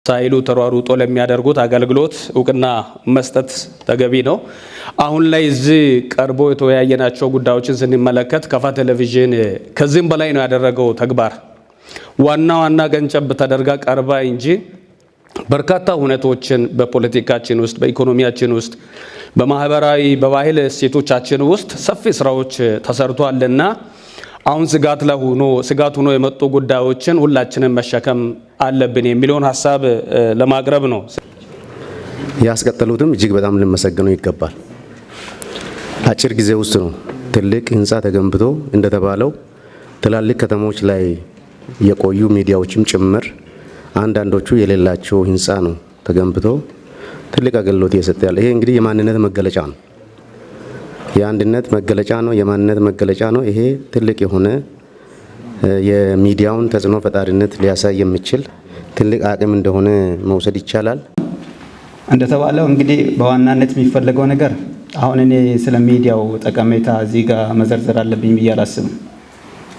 ሳይሉ ተሯሩጦ ለሚያደርጉት አገልግሎት እውቅና መስጠት ተገቢ ነው። አሁን ላይ እዚህ ቀርቦ የተወያየናቸው ጉዳዮችን ስንመለከት ከፋ ቴሌቪዥን ከዚህም በላይ ነው ያደረገው ተግባር። ዋና ዋና ገንጨብ ተደርጋ ቀርባ እንጂ በርካታ ሁነቶችን በፖለቲካችን ውስጥ፣ በኢኮኖሚያችን ውስጥ፣ በማህበራዊ በባህል እሴቶቻችን ውስጥ ሰፊ ስራዎች ተሰርቷልና አሁን ስጋት ለሆኖ ስጋት ሆኖ የመጡ ጉዳዮችን ሁላችንም መሸከም አለብን የሚለውን ሀሳብ ለማቅረብ ነው። ያስቀጠሉትም እጅግ በጣም ሊመሰገኑ ይገባል። አጭር ጊዜ ውስጥ ነው ትልቅ ህንፃ ተገንብቶ እንደተባለው ትላልቅ ከተሞች ላይ የቆዩ ሚዲያዎችም ጭምር አንዳንዶቹ የሌላቸው ህንፃ ነው ተገንብቶ ትልቅ አገልግሎት እየሰጠ ያለ። ይሄ እንግዲህ የማንነት መገለጫ ነው። የአንድነት መገለጫ ነው። የማንነት መገለጫ ነው። ይሄ ትልቅ የሆነ የሚዲያውን ተጽዕኖ ፈጣሪነት ሊያሳይ የሚችል ትልቅ አቅም እንደሆነ መውሰድ ይቻላል። እንደተባለው እንግዲህ በዋናነት የሚፈለገው ነገር አሁን እኔ ስለ ሚዲያው ጠቀሜታ እዚህ ጋር መዘርዘር አለብኝ ብዬ አላስብም።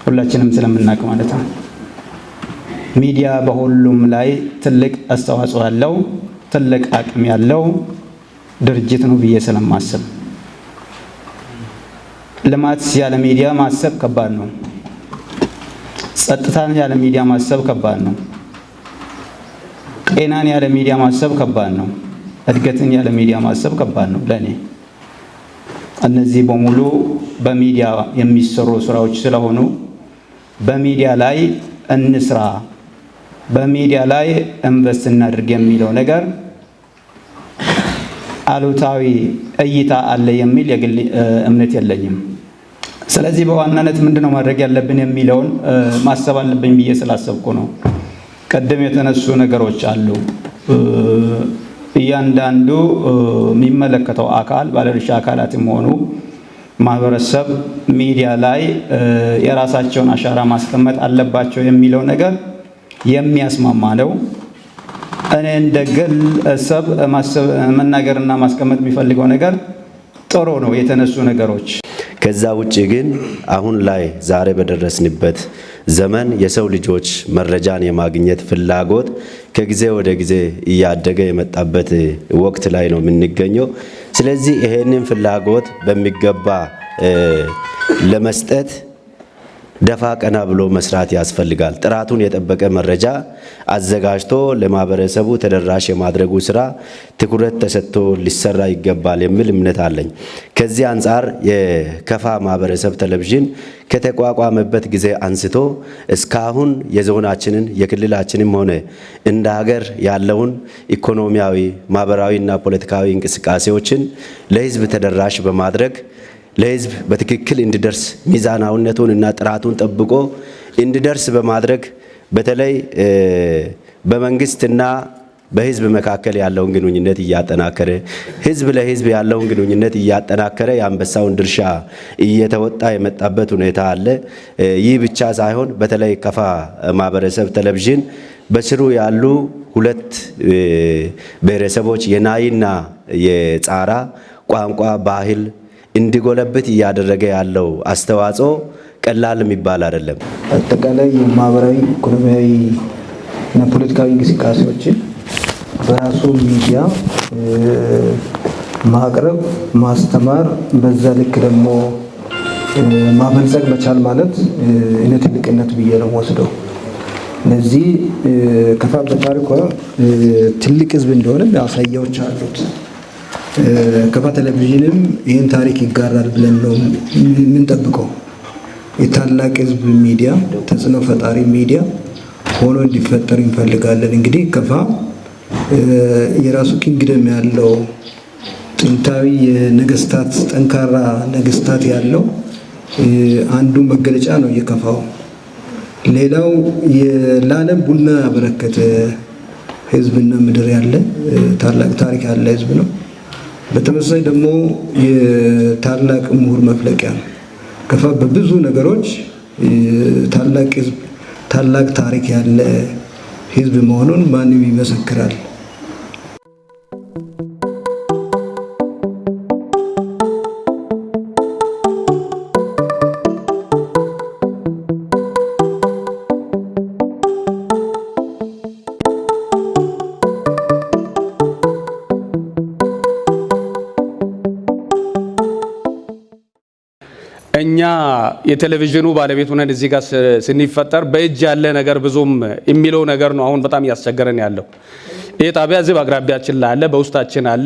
ሁላችንም ስለምናውቅ ማለት ነው። ሚዲያ በሁሉም ላይ ትልቅ አስተዋጽኦ ያለው፣ ትልቅ አቅም ያለው ድርጅት ነው ብዬ ስለማስብ ልማት ያለ ሚዲያ ማሰብ ከባድ ነው። ጸጥታን ያለ ሚዲያ ማሰብ ከባድ ነው። ጤናን ያለ ሚዲያ ማሰብ ከባድ ነው። እድገትን ያለ ሚዲያ ማሰብ ከባድ ነው ለእኔ። እነዚህ በሙሉ በሚዲያ የሚሰሩ ስራዎች ስለሆኑ በሚዲያ ላይ እንስራ፣ በሚዲያ ላይ invest እናድርግ የሚለው ነገር አሉታዊ እይታ አለ የሚል የግል እምነት የለኝም። ስለዚህ በዋናነት ምንድነው ማድረግ ያለብን የሚለውን ማሰብ አለብኝ ብዬ ስላሰብኩ ነው። ቅድም የተነሱ ነገሮች አሉ። እያንዳንዱ የሚመለከተው አካል፣ ባለድርሻ አካላትም ሆኑ ማህበረሰብ ሚዲያ ላይ የራሳቸውን አሻራ ማስቀመጥ አለባቸው የሚለው ነገር የሚያስማማ ነው። እኔ እንደ ግለሰብ መናገርና ማስቀመጥ የሚፈልገው ነገር ጥሩ ነው የተነሱ ነገሮች። ከዛ ውጭ ግን አሁን ላይ ዛሬ በደረስንበት ዘመን የሰው ልጆች መረጃን የማግኘት ፍላጎት ከጊዜ ወደ ጊዜ እያደገ የመጣበት ወቅት ላይ ነው የምንገኘው። ስለዚህ ይሄንን ፍላጎት በሚገባ ለመስጠት ደፋ ቀና ብሎ መስራት ያስፈልጋል። ጥራቱን የጠበቀ መረጃ አዘጋጅቶ ለማህበረሰቡ ተደራሽ የማድረጉ ስራ ትኩረት ተሰጥቶ ሊሰራ ይገባል የሚል እምነት አለኝ። ከዚህ አንጻር የከፋ ማህበረሰብ ቴሌቪዥን ከተቋቋመበት ጊዜ አንስቶ እስካሁን የዞናችንን፣ የክልላችንም ሆነ እንደ ሀገር ያለውን ኢኮኖሚያዊ፣ ማህበራዊና ፖለቲካዊ እንቅስቃሴዎችን ለህዝብ ተደራሽ በማድረግ ለህዝብ በትክክል እንዲደርስ ሚዛናዊነቱን እና ጥራቱን ጠብቆ እንዲደርስ በማድረግ በተለይ በመንግስትና በህዝብ መካከል ያለውን ግንኙነት እያጠናከረ፣ ህዝብ ለህዝብ ያለውን ግንኙነት እያጠናከረ የአንበሳውን ድርሻ እየተወጣ የመጣበት ሁኔታ አለ። ይህ ብቻ ሳይሆን በተለይ ከፋ ማህበረሰብ ቴሌቪዥን በስሩ ያሉ ሁለት ብሔረሰቦች የናይና የጻራ ቋንቋ ባህል እንዲጎለብት እያደረገ ያለው አስተዋጽኦ ቀላል የሚባል አይደለም። አጠቃላይ የማህበራዊ፣ ኢኮኖሚያዊ እና ፖለቲካዊ እንቅስቃሴዎችን በራሱ ሚዲያ ማቅረብ፣ ማስተማር፣ በዛ ልክ ደግሞ ማበልጸግ መቻል ማለት እኔ ትልቅነት ብዬ ነው ወስደው። ለዚህ ከፋ በታሪኳ ትልቅ ህዝብ እንደሆነ ማሳያዎች አሉት። ከፋ ቴሌቪዥንም ይህን ታሪክ ይጋራል ብለን ነው የምንጠብቀው። የታላቅ ህዝብ ሚዲያ፣ ተጽዕኖ ፈጣሪ ሚዲያ ሆኖ እንዲፈጠር እንፈልጋለን። እንግዲህ ከፋ የራሱ kingdom ያለው፣ ጥንታዊ የነገስታት፣ ጠንካራ ነገስታት ያለው አንዱ መገለጫ ነው የከፋው። ሌላው ለዓለም ቡና ያበረከተ ህዝብና ምድር ያለ ታላቅ ታሪክ ያለ ህዝብ ነው። በተመሳሳይ ደግሞ የታላቅ ምሁር መፍለቂያ ነው። ከፋ በብዙ ነገሮች ታላቅ ህዝብ፣ ታላቅ ታሪክ ያለ ህዝብ መሆኑን ማንም ይመሰክራል። እኛ የቴሌቪዥኑ ባለቤት ሆነን እዚህ ጋር ስንፈጠር በእጅ ያለ ነገር ብዙም የሚለው ነገር ነው አሁን በጣም እያስቸገረን ያለው። ይህ ጣቢያ እዚህ በአቅራቢያችን ላለ፣ በውስጣችን አለ።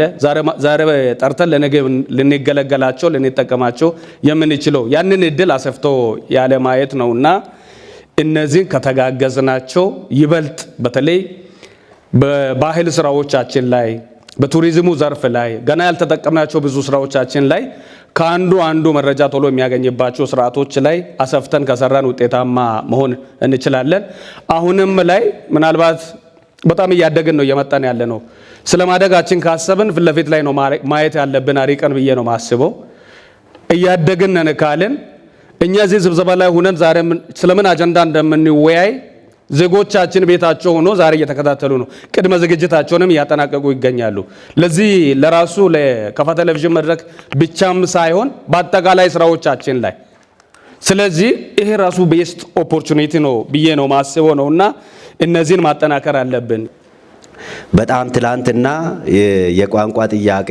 ዛሬ ጠርተን ለነገ ልንገለገላቸው፣ ልንጠቀማቸው የምንችለው ያንን እድል አሰፍቶ ያለ ማየት ነውና እነዚህን ከተጋገዝናቸው ይበልጥ በተለይ በባህል ስራዎቻችን ላይ፣ በቱሪዝሙ ዘርፍ ላይ፣ ገና ያልተጠቀምናቸው ብዙ ስራዎቻችን ላይ ከአንዱ አንዱ መረጃ ቶሎ የሚያገኝባቸው ስርዓቶች ላይ አሰፍተን ከሰራን ውጤታማ መሆን እንችላለን። አሁንም ላይ ምናልባት በጣም እያደግን ነው እየመጣን ያለ ነው። ስለ ማደጋችን ካሰብን ፊት ለፊት ላይ ነው ማየት ያለብን አሪቀን ብዬ ነው ማስበው። እያደግን ነን ካልን እኛ እዚህ ስብሰባ ላይ ሁነን ዛሬ ስለምን አጀንዳ እንደምንወያይ ዜጎቻችን ቤታቸው ሆኖ ዛሬ እየተከታተሉ ነው። ቅድመ ዝግጅታቸውንም እያጠናቀቁ ይገኛሉ። ለዚህ ለራሱ ለከፋ ቴሌቪዥን መድረክ ብቻም ሳይሆን በአጠቃላይ ስራዎቻችን ላይ፣ ስለዚህ ይሄ ራሱ best opportunity ነው ብዬ ነው ማስበው ነውና እነዚህን ማጠናከር አለብን። በጣም ትላንትና የቋንቋ ጥያቄ፣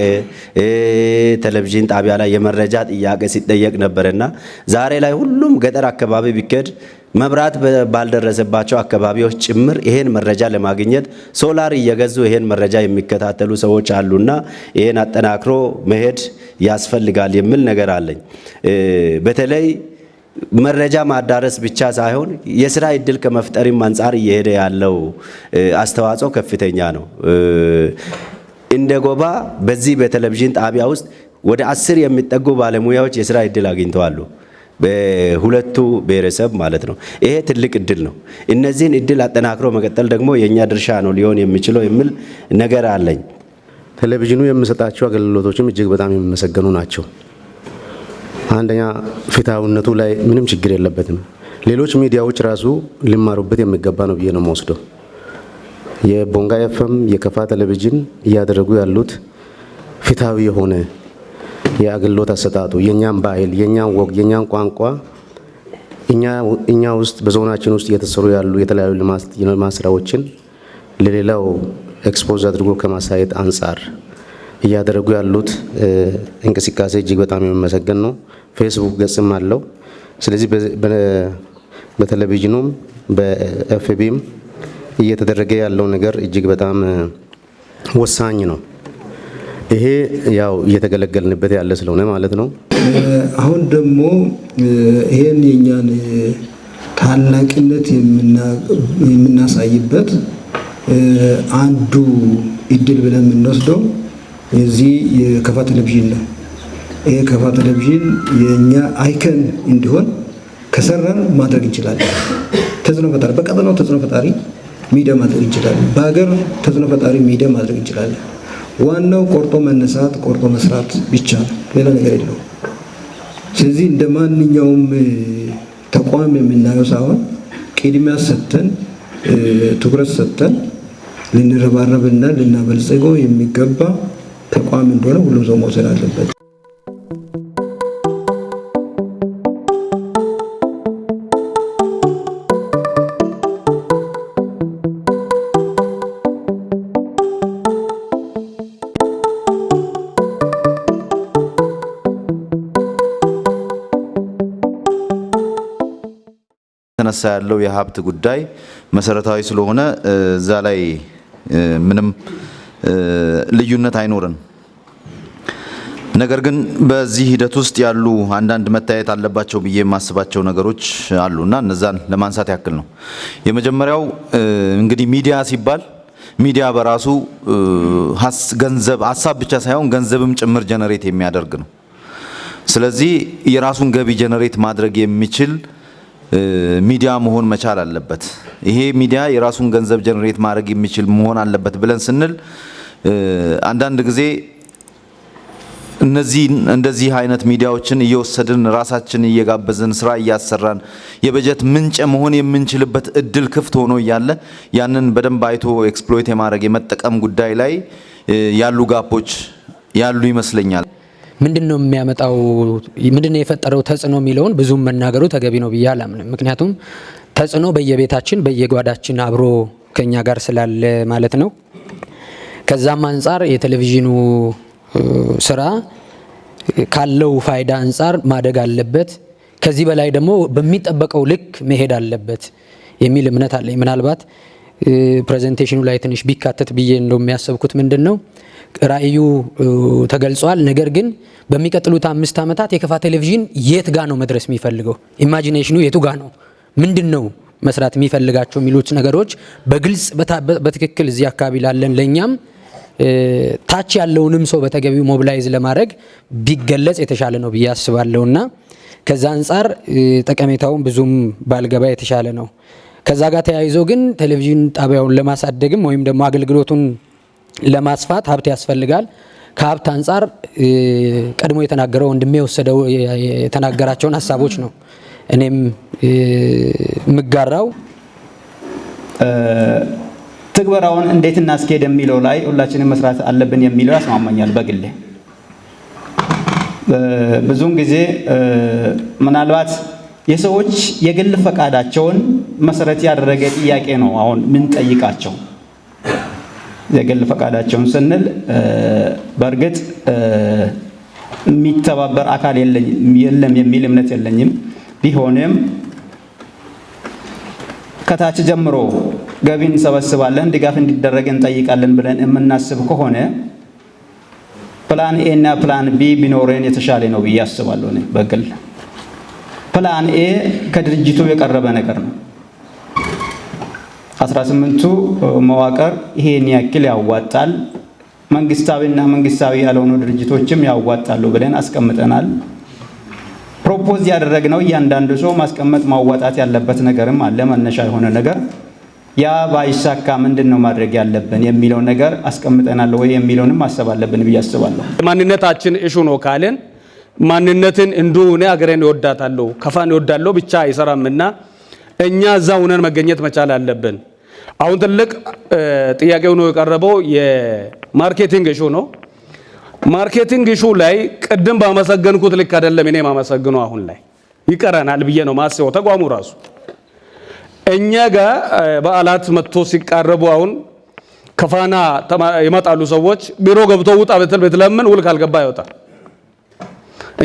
ቴሌቪዥን ጣቢያ ላይ የመረጃ ጥያቄ ሲጠየቅ ነበርና ዛሬ ላይ ሁሉም ገጠር አካባቢ ቢኬድ፣ መብራት ባልደረሰባቸው አካባቢዎች ጭምር ይሄን መረጃ ለማግኘት ሶላር እየገዙ ይሄን መረጃ የሚከታተሉ ሰዎች አሉና ይሄን አጠናክሮ መሄድ ያስፈልጋል የሚል ነገር አለኝ። በተለይ መረጃ ማዳረስ ብቻ ሳይሆን የስራ እድል ከመፍጠርም አንጻር እየሄደ ያለው አስተዋጽኦ ከፍተኛ ነው። እንደ ጎባ በዚህ በቴሌቪዥን ጣቢያ ውስጥ ወደ 10 የሚጠጉ ባለሙያዎች የስራ እድል አግኝተዋል። በሁለቱ ብሔረሰብ ማለት ነው። ይሄ ትልቅ እድል ነው። እነዚህን እድል አጠናክሮ መቀጠል ደግሞ የኛ ድርሻ ነው ሊሆን የሚችለው የሚል ነገር አለኝ። ቴሌቪዥኑ የሚሰጣቸው አገልግሎቶችም እጅግ በጣም የሚመሰገኑ ናቸው። አንደኛ ፍትሐዊነቱ ላይ ምንም ችግር የለበትም። ሌሎች ሚዲያዎች ራሱ ሊማሩበት የሚገባ ነው ብዬ ነው የምወስደው። የቦንጋ ኤፍኤም፣ የከፋ ቴሌቪዥን እያደረጉ ያሉት ፍትሐዊ የሆነ የአገልግሎት አሰጣጡ የኛን ባህል፣ የኛን ወግ፣ የኛን ቋንቋ፣ እኛ ውስጥ በዞናችን ውስጥ እየተሰሩ ያሉ የተለያዩ ልማት ስራዎችን ለሌላው expose አድርጎ ከማሳየት አንጻር እያደረጉ ያሉት እንቅስቃሴ እጅግ በጣም የሚመሰገን ነው። ፌስቡክ ገጽም አለው። ስለዚህ በቴሌቪዥኑም በ FB ም እየተደረገ ያለው ነገር እጅግ በጣም ወሳኝ ነው። ይሄ ያው እየተገለገልንበት ያለ ስለሆነ ማለት ነው። አሁን ደግሞ ይሄን የኛን ታላቅነት የምናሳይበት አንዱ እድል ብለን የምንወስደው የዚህ የከፋ ቴሌቪዥን ነው። ይሄ ከፋ ቴሌቪዥን የኛ icon እንዲሆን ከሰራን ማድረግ እንችላለን። ተጽዕኖ ፈጣሪ፣ በቀጠናው ተጽዕኖ ፈጣሪ ሚዲያ ማድረግ እንችላለን። በሀገር ተጽዕኖ ፈጣሪ ሚዲያ ማድረግ እንችላለን። ዋናው ቆርጦ መነሳት፣ ቆርጦ መስራት ብቻ ነው። ሌላ ነገር የለውም። ስለዚህ እንደ ማንኛውም ተቋም የምናየው ሳይሆን ቅድሚያ ሰጥተን፣ ትኩረት ሰጥተን ልንረባረብና ልናበልጽገው የሚገባ ተቋም እንደሆነ ሁሉም ሰው መውሰድ አለበት። የተነሳ ያለው የሀብት ጉዳይ መሰረታዊ ስለሆነ እዛ ላይ ምንም ልዩነት አይኖርም። ነገር ግን በዚህ ሂደት ውስጥ ያሉ አንዳንድ መታየት አለባቸው ብዬ የማስባቸው ነገሮች አሉና እነዛን ለማንሳት ያክል ነው። የመጀመሪያው እንግዲህ ሚዲያ ሲባል ሚዲያ በራሱ ገንዘብ፣ ሀሳብ ብቻ ሳይሆን ገንዘብም ጭምር generate የሚያደርግ ነው። ስለዚህ የራሱን ገቢ generate ማድረግ የሚችል ሚዲያ መሆን መቻል አለበት። ይሄ ሚዲያ የራሱን ገንዘብ generate ማድረግ የሚችል መሆን አለበት ብለን ስንል አንዳንድ ጊዜ እነዚህ እንደዚህ አይነት ሚዲያዎችን እየወሰድን፣ ራሳችን እየጋበዝን፣ ስራ እያሰራን የበጀት ምንጭ መሆን የምንችልበት እድል ክፍት ሆኖ እያለ ያንን በደንብ አይቶ exploit የማድረግ፣ የመጠቀም ጉዳይ ላይ ያሉ gap ኦች ያሉ ይመስለኛል። ምንድን ነው የሚያመጣው፣ ምንድን ነው የፈጠረው ተጽዕኖ የሚለውን ብዙም መናገሩ ተገቢ ነው ብዬ አላምንም። ምክንያቱም ተጽዕኖ በየቤታችን በየጓዳችን አብሮ ከኛ ጋር ስላለ ማለት ነው። ከዛም አንጻር የቴሌቪዥኑ ስራ ካለው ፋይዳ አንጻር ማደግ አለበት። ከዚህ በላይ ደግሞ በሚጠበቀው ልክ መሄድ አለበት የሚል እምነት አለኝ። ምናልባት presentation ኑ ላይ ትንሽ ቢካተት ብዬ እንደው የሚያሰብኩት ምንድን ነው፣ ራዕዩ ተገልጿል። ነገር ግን በሚቀጥሉት 5 ዓመታት የከፋ ቴሌቪዥን የት ጋ ነው መድረስ የሚፈልገው? Imagination ኑ የቱ ጋ ነው? ምንድን ነው መስራት የሚፈልጋቸው የሚሉት ነገሮች በግልጽ በትክክል እዚህ አካባቢ ላለን ለእኛም ታች ያለውንም ሰው በተገቢው mobilize ለማድረግ ቢገለጽ የተሻለ ነው ብዬ አስባለሁና ከዛ አንጻር ጠቀሜታውን ብዙም ባልገባ የተሻለ ነው። ከዛ ጋር ተያይዞ ግን ቴሌቪዥን ጣቢያውን ለማሳደግም ወይም ደግሞ አገልግሎቱን ለማስፋት ሀብት ያስፈልጋል። ከሀብት አንጻር ቀድሞ የተናገረው ወንድሜ የወሰደው የተናገራቸውን ሀሳቦች ነው እኔም የምጋራው። ትግበራውን እንዴት እናስኬድ የሚለው ላይ ሁላችንም መስራት አለብን የሚለው ያስማማኛል በግሌ። ብዙውን ጊዜ ምናልባት የሰዎች የግል ፈቃዳቸውን መሰረት ያደረገ ጥያቄ ነው አሁን ምን ጠይቃቸው። የግል ፈቃዳቸውን ስንል በእርግጥ የሚተባበር አካል የለም የሚል እምነት የለኝም። ቢሆንም ከታች ጀምሮ ገቢ እንሰበስባለን፣ ድጋፍ እንዲደረግ እንጠይቃለን ብለን የምናስብ ከሆነ plan A እና plan B ቢኖረን የተሻለ ነው ብዬ አስባለሁ። እኔ በግል plan A ከድርጅቱ የቀረበ ነገር ነው። 18ቱ መዋቅር ይሄን ያክል ያዋጣል፣ መንግስታዊና መንግስታዊ ያልሆኑ ድርጅቶችም ያዋጣሉ ብለን አስቀምጠናል። Propose ያደረግነው እያንዳንዱ ሰው ማስቀመጥ ማዋጣት ያለበት ነገርም አለ፣ መነሻ የሆነ ነገር። ያ ባይሳካ ምንድን ነው ማድረግ ያለብን የሚለው ነገር አስቀምጠናል ወይ የሚለውንም ማሰብ አለብን ብዬ አስባለሁ። ማንነታችን issue ነው ካልን ማንነትን እንዲሁ እኔ አገሬን እወዳታለሁ፣ ከፋን እወዳለሁ ብቻ አይሰራምና እኛ እዛ ሆነን መገኘት መቻል አለብን። አሁን ትልቅ ጥያቄ ሆኖ የቀረበው የ marketing issue ነው። Marketing issue ላይ ቅድም ባመሰገንኩት ልክ አይደለም እኔ ማመሰግነው፣ አሁን ላይ ይቀረናል ብዬ ነው ማስበው። ተቋሙ ራሱ እኛ ጋር በዓላት መጥቶ ሲቃረቡ አሁን ከፋና ይመጣሉ ሰዎች፣ ቢሮ ገብቶ ውጣ ብትል ብትለምን ውል ካልገባ አይወጣም።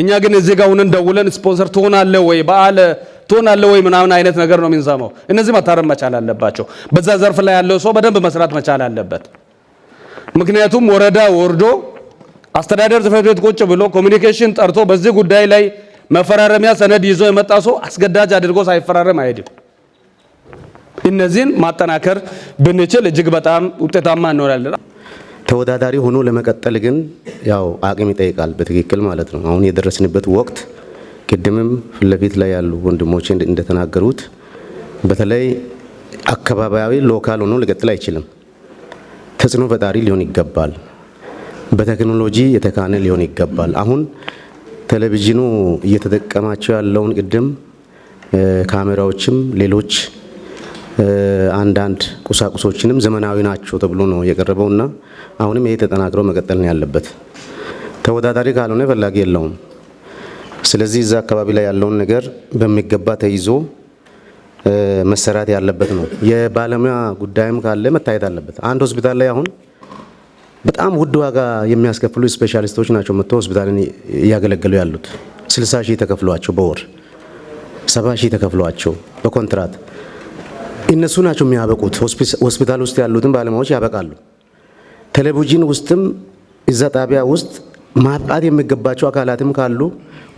እኛ ግን እዚህ ጋር ሆነን ደውለን ስፖንሰር ትሆናለህ ወይ፣ በዓል ትሆናለህ ወይ ምናምን አይነት ነገር ነው የምንሰማው። እነዚህ መታረም መቻል አለባቸው። በዛ ዘርፍ ላይ ያለው ሰው በደንብ መስራት መቻል አለበት። ምክንያቱም ወረዳ ወርዶ አስተዳደር ጽሕፈት ቤት ቁጭ ብሎ communication ጠርቶ በዚህ ጉዳይ ላይ መፈራረሚያ ሰነድ ይዞ የመጣ ሰው አስገዳጅ አድርጎ ሳይፈራረም አይሄድም። እነዚህን ማጠናከር ብንችል እጅግ በጣም ውጤታማ እንሆናለን። ተወዳዳሪ ሆኖ ለመቀጠል ግን ያው አቅም ይጠይቃል፣ በትክክል ማለት ነው። አሁን የደረስንበት ወቅት ቅድምም ፊት ለፊት ላይ ያሉ ወንድሞች እንደተናገሩት በተለይ አካባቢያዊ local ሆኖ ሊቀጥል አይችልም። ተጽዕኖ ፈጣሪ ሊሆን ይገባል። በቴክኖሎጂ የተካነ ሊሆን ይገባል። አሁን ቴሌቪዥኑ እየተጠቀማቸው ያለውን ቅድም ካሜራዎችም ሌሎች አንዳንድ ቁሳቁሶችንም ዘመናዊ ናቸው ተብሎ ነው የቀረበውና አሁንም ይሄ ተጠናክሮ መቀጠል ነው ያለበት። ተወዳዳሪ ካልሆነ ፈላጊ የለውም። ስለዚህ እዛ አካባቢ ላይ ያለውን ነገር በሚገባ ተይዞ መሰራት ያለበት ነው። የባለሙያ ጉዳይም ካለ መታየት አለበት። አንድ ሆስፒታል ላይ አሁን በጣም ውድ ዋጋ የሚያስከፍሉ ስፔሻሊስቶች ናቸው መጥተው ሆስፒታልን እያገለገሉ ያሉት። 60 ሺህ ተከፍሏቸው በወር፣ 70 ሺህ ተከፍሏቸው በኮንትራት እነሱ ናቸው የሚያበቁት። ሆስፒታል ውስጥ ያሉትን ባለሙያዎች ያበቃሉ። ቴሌቪዥን ውስጥም እዛ ጣቢያ ውስጥ ማብቃት የሚገባቸው አካላትም ካሉ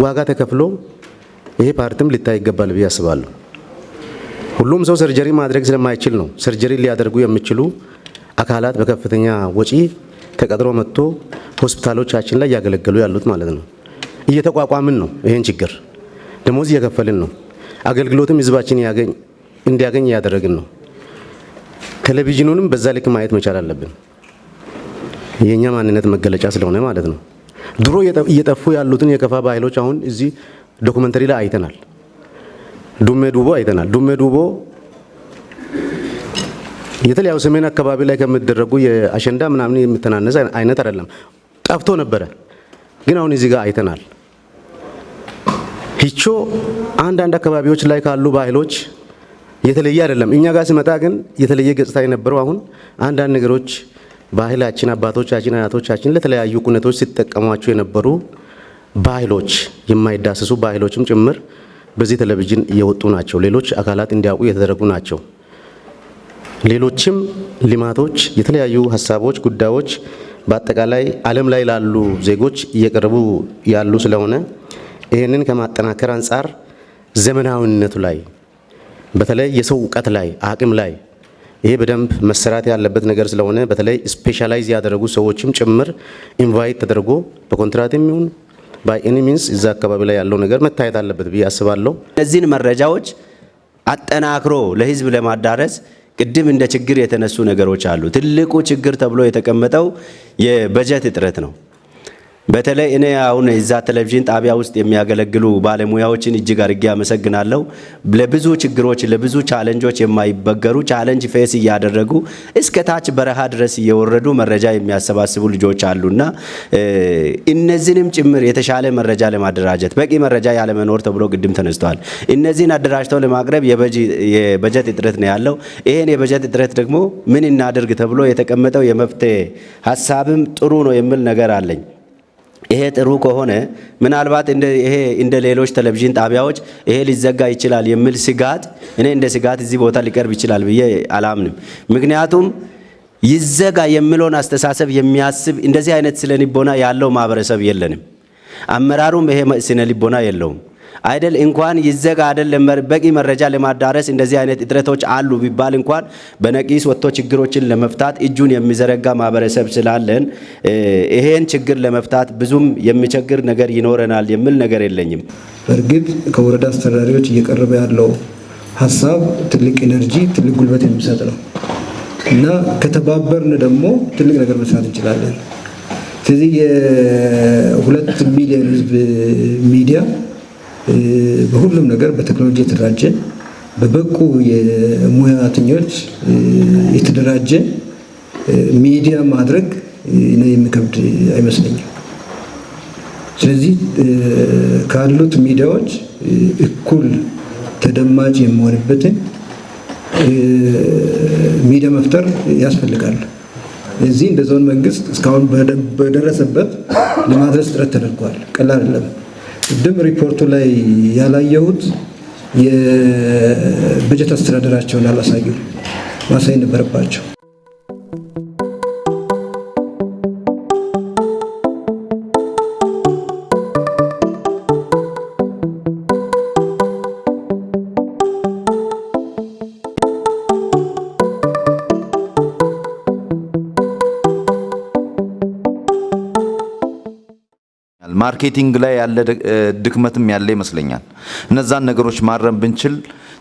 ዋጋ ተከፍሎ ይሄ part ም ሊታይ ይገባል ብዬ አስባለሁ። ሁሉም ሰው surgery ማድረግ ስለማይችል ነው surgery ሊያደርጉ የሚችሉ አካላት በከፍተኛ ወጪ ተቀጥሮ መጥቶ ሆስፒታሎቻችን ላይ እያገለገሉ ያሉት ማለት ነው። እየተቋቋምን ነው። ይሄን ችግር ደሞዝ እየከፈልን ነው። አገልግሎትም ህዝባችን እንዲያገኝ እያደረግን ነው። ቴሌቪዥኑንም በዛ ልክ ማየት መቻል አለብን። የኛ ማንነት መገለጫ ስለሆነ ማለት ነው። ድሮ እየጠፉ ያሉትን የከፋ ባህሎች አሁን እዚህ documentary ላይ አይተናል። ዱሜ ዱቦ አይተናል። ዱሜ ዱቦ የተለያዩ ሰሜን አካባቢ ላይ ከሚደረጉ የአሸንዳ ምናምን የሚተናነስ አይነት አይደለም። ጠፍቶ ነበረ፣ ግን አሁን እዚህ ጋር አይተናል። ሂቾ አንዳንድ አካባቢዎች ላይ ካሉ ባህሎች የተለየ አይደለም። እኛ ጋር ሲመጣ ግን የተለየ ገጽታ የነበረው አሁን አንዳንድ ነገሮች ባህላችን አባቶቻችን አያቶቻችን ለተለያዩ ኩነቶች ሲጠቀሟቸው የነበሩ ባህሎች፣ የማይዳሰሱ ባህሎችም ጭምር በዚህ ቴሌቪዥን እየወጡ ናቸው። ሌሎች አካላት እንዲያውቁ የተደረጉ ናቸው። ሌሎችም ልማቶች፣ የተለያዩ ሀሳቦች፣ ጉዳዮች በአጠቃላይ ዓለም ላይ ላሉ ዜጎች እየቀረቡ ያሉ ስለሆነ ይህንን ከማጠናከር አንጻር ዘመናዊነቱ ላይ፣ በተለይ የሰው እውቀት ላይ፣ አቅም ላይ ይሄ በደንብ መሰራት ያለበት ነገር ስለሆነ በተለይ specialize ያደረጉ ሰዎችም ጭምር invite ተደርጎ በኮንትራትም ይሁን by any means እዛ አካባቢ ላይ ያለው ነገር መታየት አለበት ብዬ አስባለሁ። እነዚህን መረጃዎች አጠናክሮ ለህዝብ ለማዳረስ ቅድም እንደ ችግር የተነሱ ነገሮች አሉ። ትልቁ ችግር ተብሎ የተቀመጠው የበጀት እጥረት ነው። በተለይ እኔ አሁን እዛ ቴሌቪዥን ጣቢያ ውስጥ የሚያገለግሉ ባለሙያዎችን እጅግ አድርጌ አመሰግናለሁ። ለብዙ ችግሮች፣ ለብዙ challenge ኦች የማይበገሩ፣ challenge face እያደረጉ እስከ ታች በረሃ ድረስ እየወረዱ መረጃ የሚያሰባስቡ ልጆች አሉና እነዚህንም ጭምር የተሻለ መረጃ ለማደራጀት በቂ መረጃ ያለመኖር ተብሎ ቅድም ተነስተዋል። እነዚህን አደራጅተው ለማቅረብ የበጀት እጥረት ነው ያለው። ይሄን የበጀት እጥረት ደግሞ ምን እናድርግ ተብሎ የተቀመጠው የመፍትሄ ሀሳብም ጥሩ ነው የሚል ነገር አለኝ። ይሄ ጥሩ ከሆነ ምናልባት ይሄ እንደ ሌሎች ቴሌቪዥን ጣቢያዎች ይሄ ሊዘጋ ይችላል የሚል ስጋት እኔ እንደ ስጋት እዚህ ቦታ ሊቀርብ ይችላል ብዬ አላምንም። ምክንያቱም ይዘጋ የሚለውን አስተሳሰብ የሚያስብ፣ እንደዚህ አይነት ስነ ልቦና ያለው ማህበረሰብ የለንም። አመራሩም ይሄ ስነ ልቦና የለውም። አይደል እንኳን ይዘጋ አይደለም በቂ መረጃ ለማዳረስ እንደዚህ አይነት እጥረቶች አሉ ቢባል እንኳን በነቂስ ወጥቶ ችግሮችን ለመፍታት እጁን የሚዘረጋ ማህበረሰብ ስላለን ይሄን ችግር ለመፍታት ብዙም የሚቸግር ነገር ይኖረናል የሚል ነገር የለኝም። በእርግጥ ከወረዳ አስተዳዳሪዎች እየቀረበ ያለው ሀሳብ ትልቅ energy፣ ትልቅ ጉልበት የሚሰጥ ነው እና ከተባበርን ደግሞ ትልቅ ነገር መስራት እንችላለን። ስለዚህ የ2 ሚሊዮን ህዝብ ሚዲያ በሁሉም ነገር በቴክኖሎጂ የተደራጀ፣ በበቁ የሙያተኞች የተደራጀ ሚዲያ ማድረግ የሚከብድ አይመስለኝም። ስለዚህ ካሉት ሚዲያዎች እኩል ተደማጭ የሚሆንበትን ሚዲያ መፍጠር ያስፈልጋል። እዚህ እንደ ዞን መንግስት እስካሁን በደረሰበት ለማድረስ ጥረት ተደርጓል። ቀላል አይደለም። ቅድም ሪፖርቱ ላይ ያላየሁት የበጀት አስተዳደራቸውን አላሳዩ፣ ማሳየት ነበረባቸው። Marketing ላይ ያለ ድክመትም ያለ ይመስለኛል። እነዛን ነገሮች ማረም ብንችል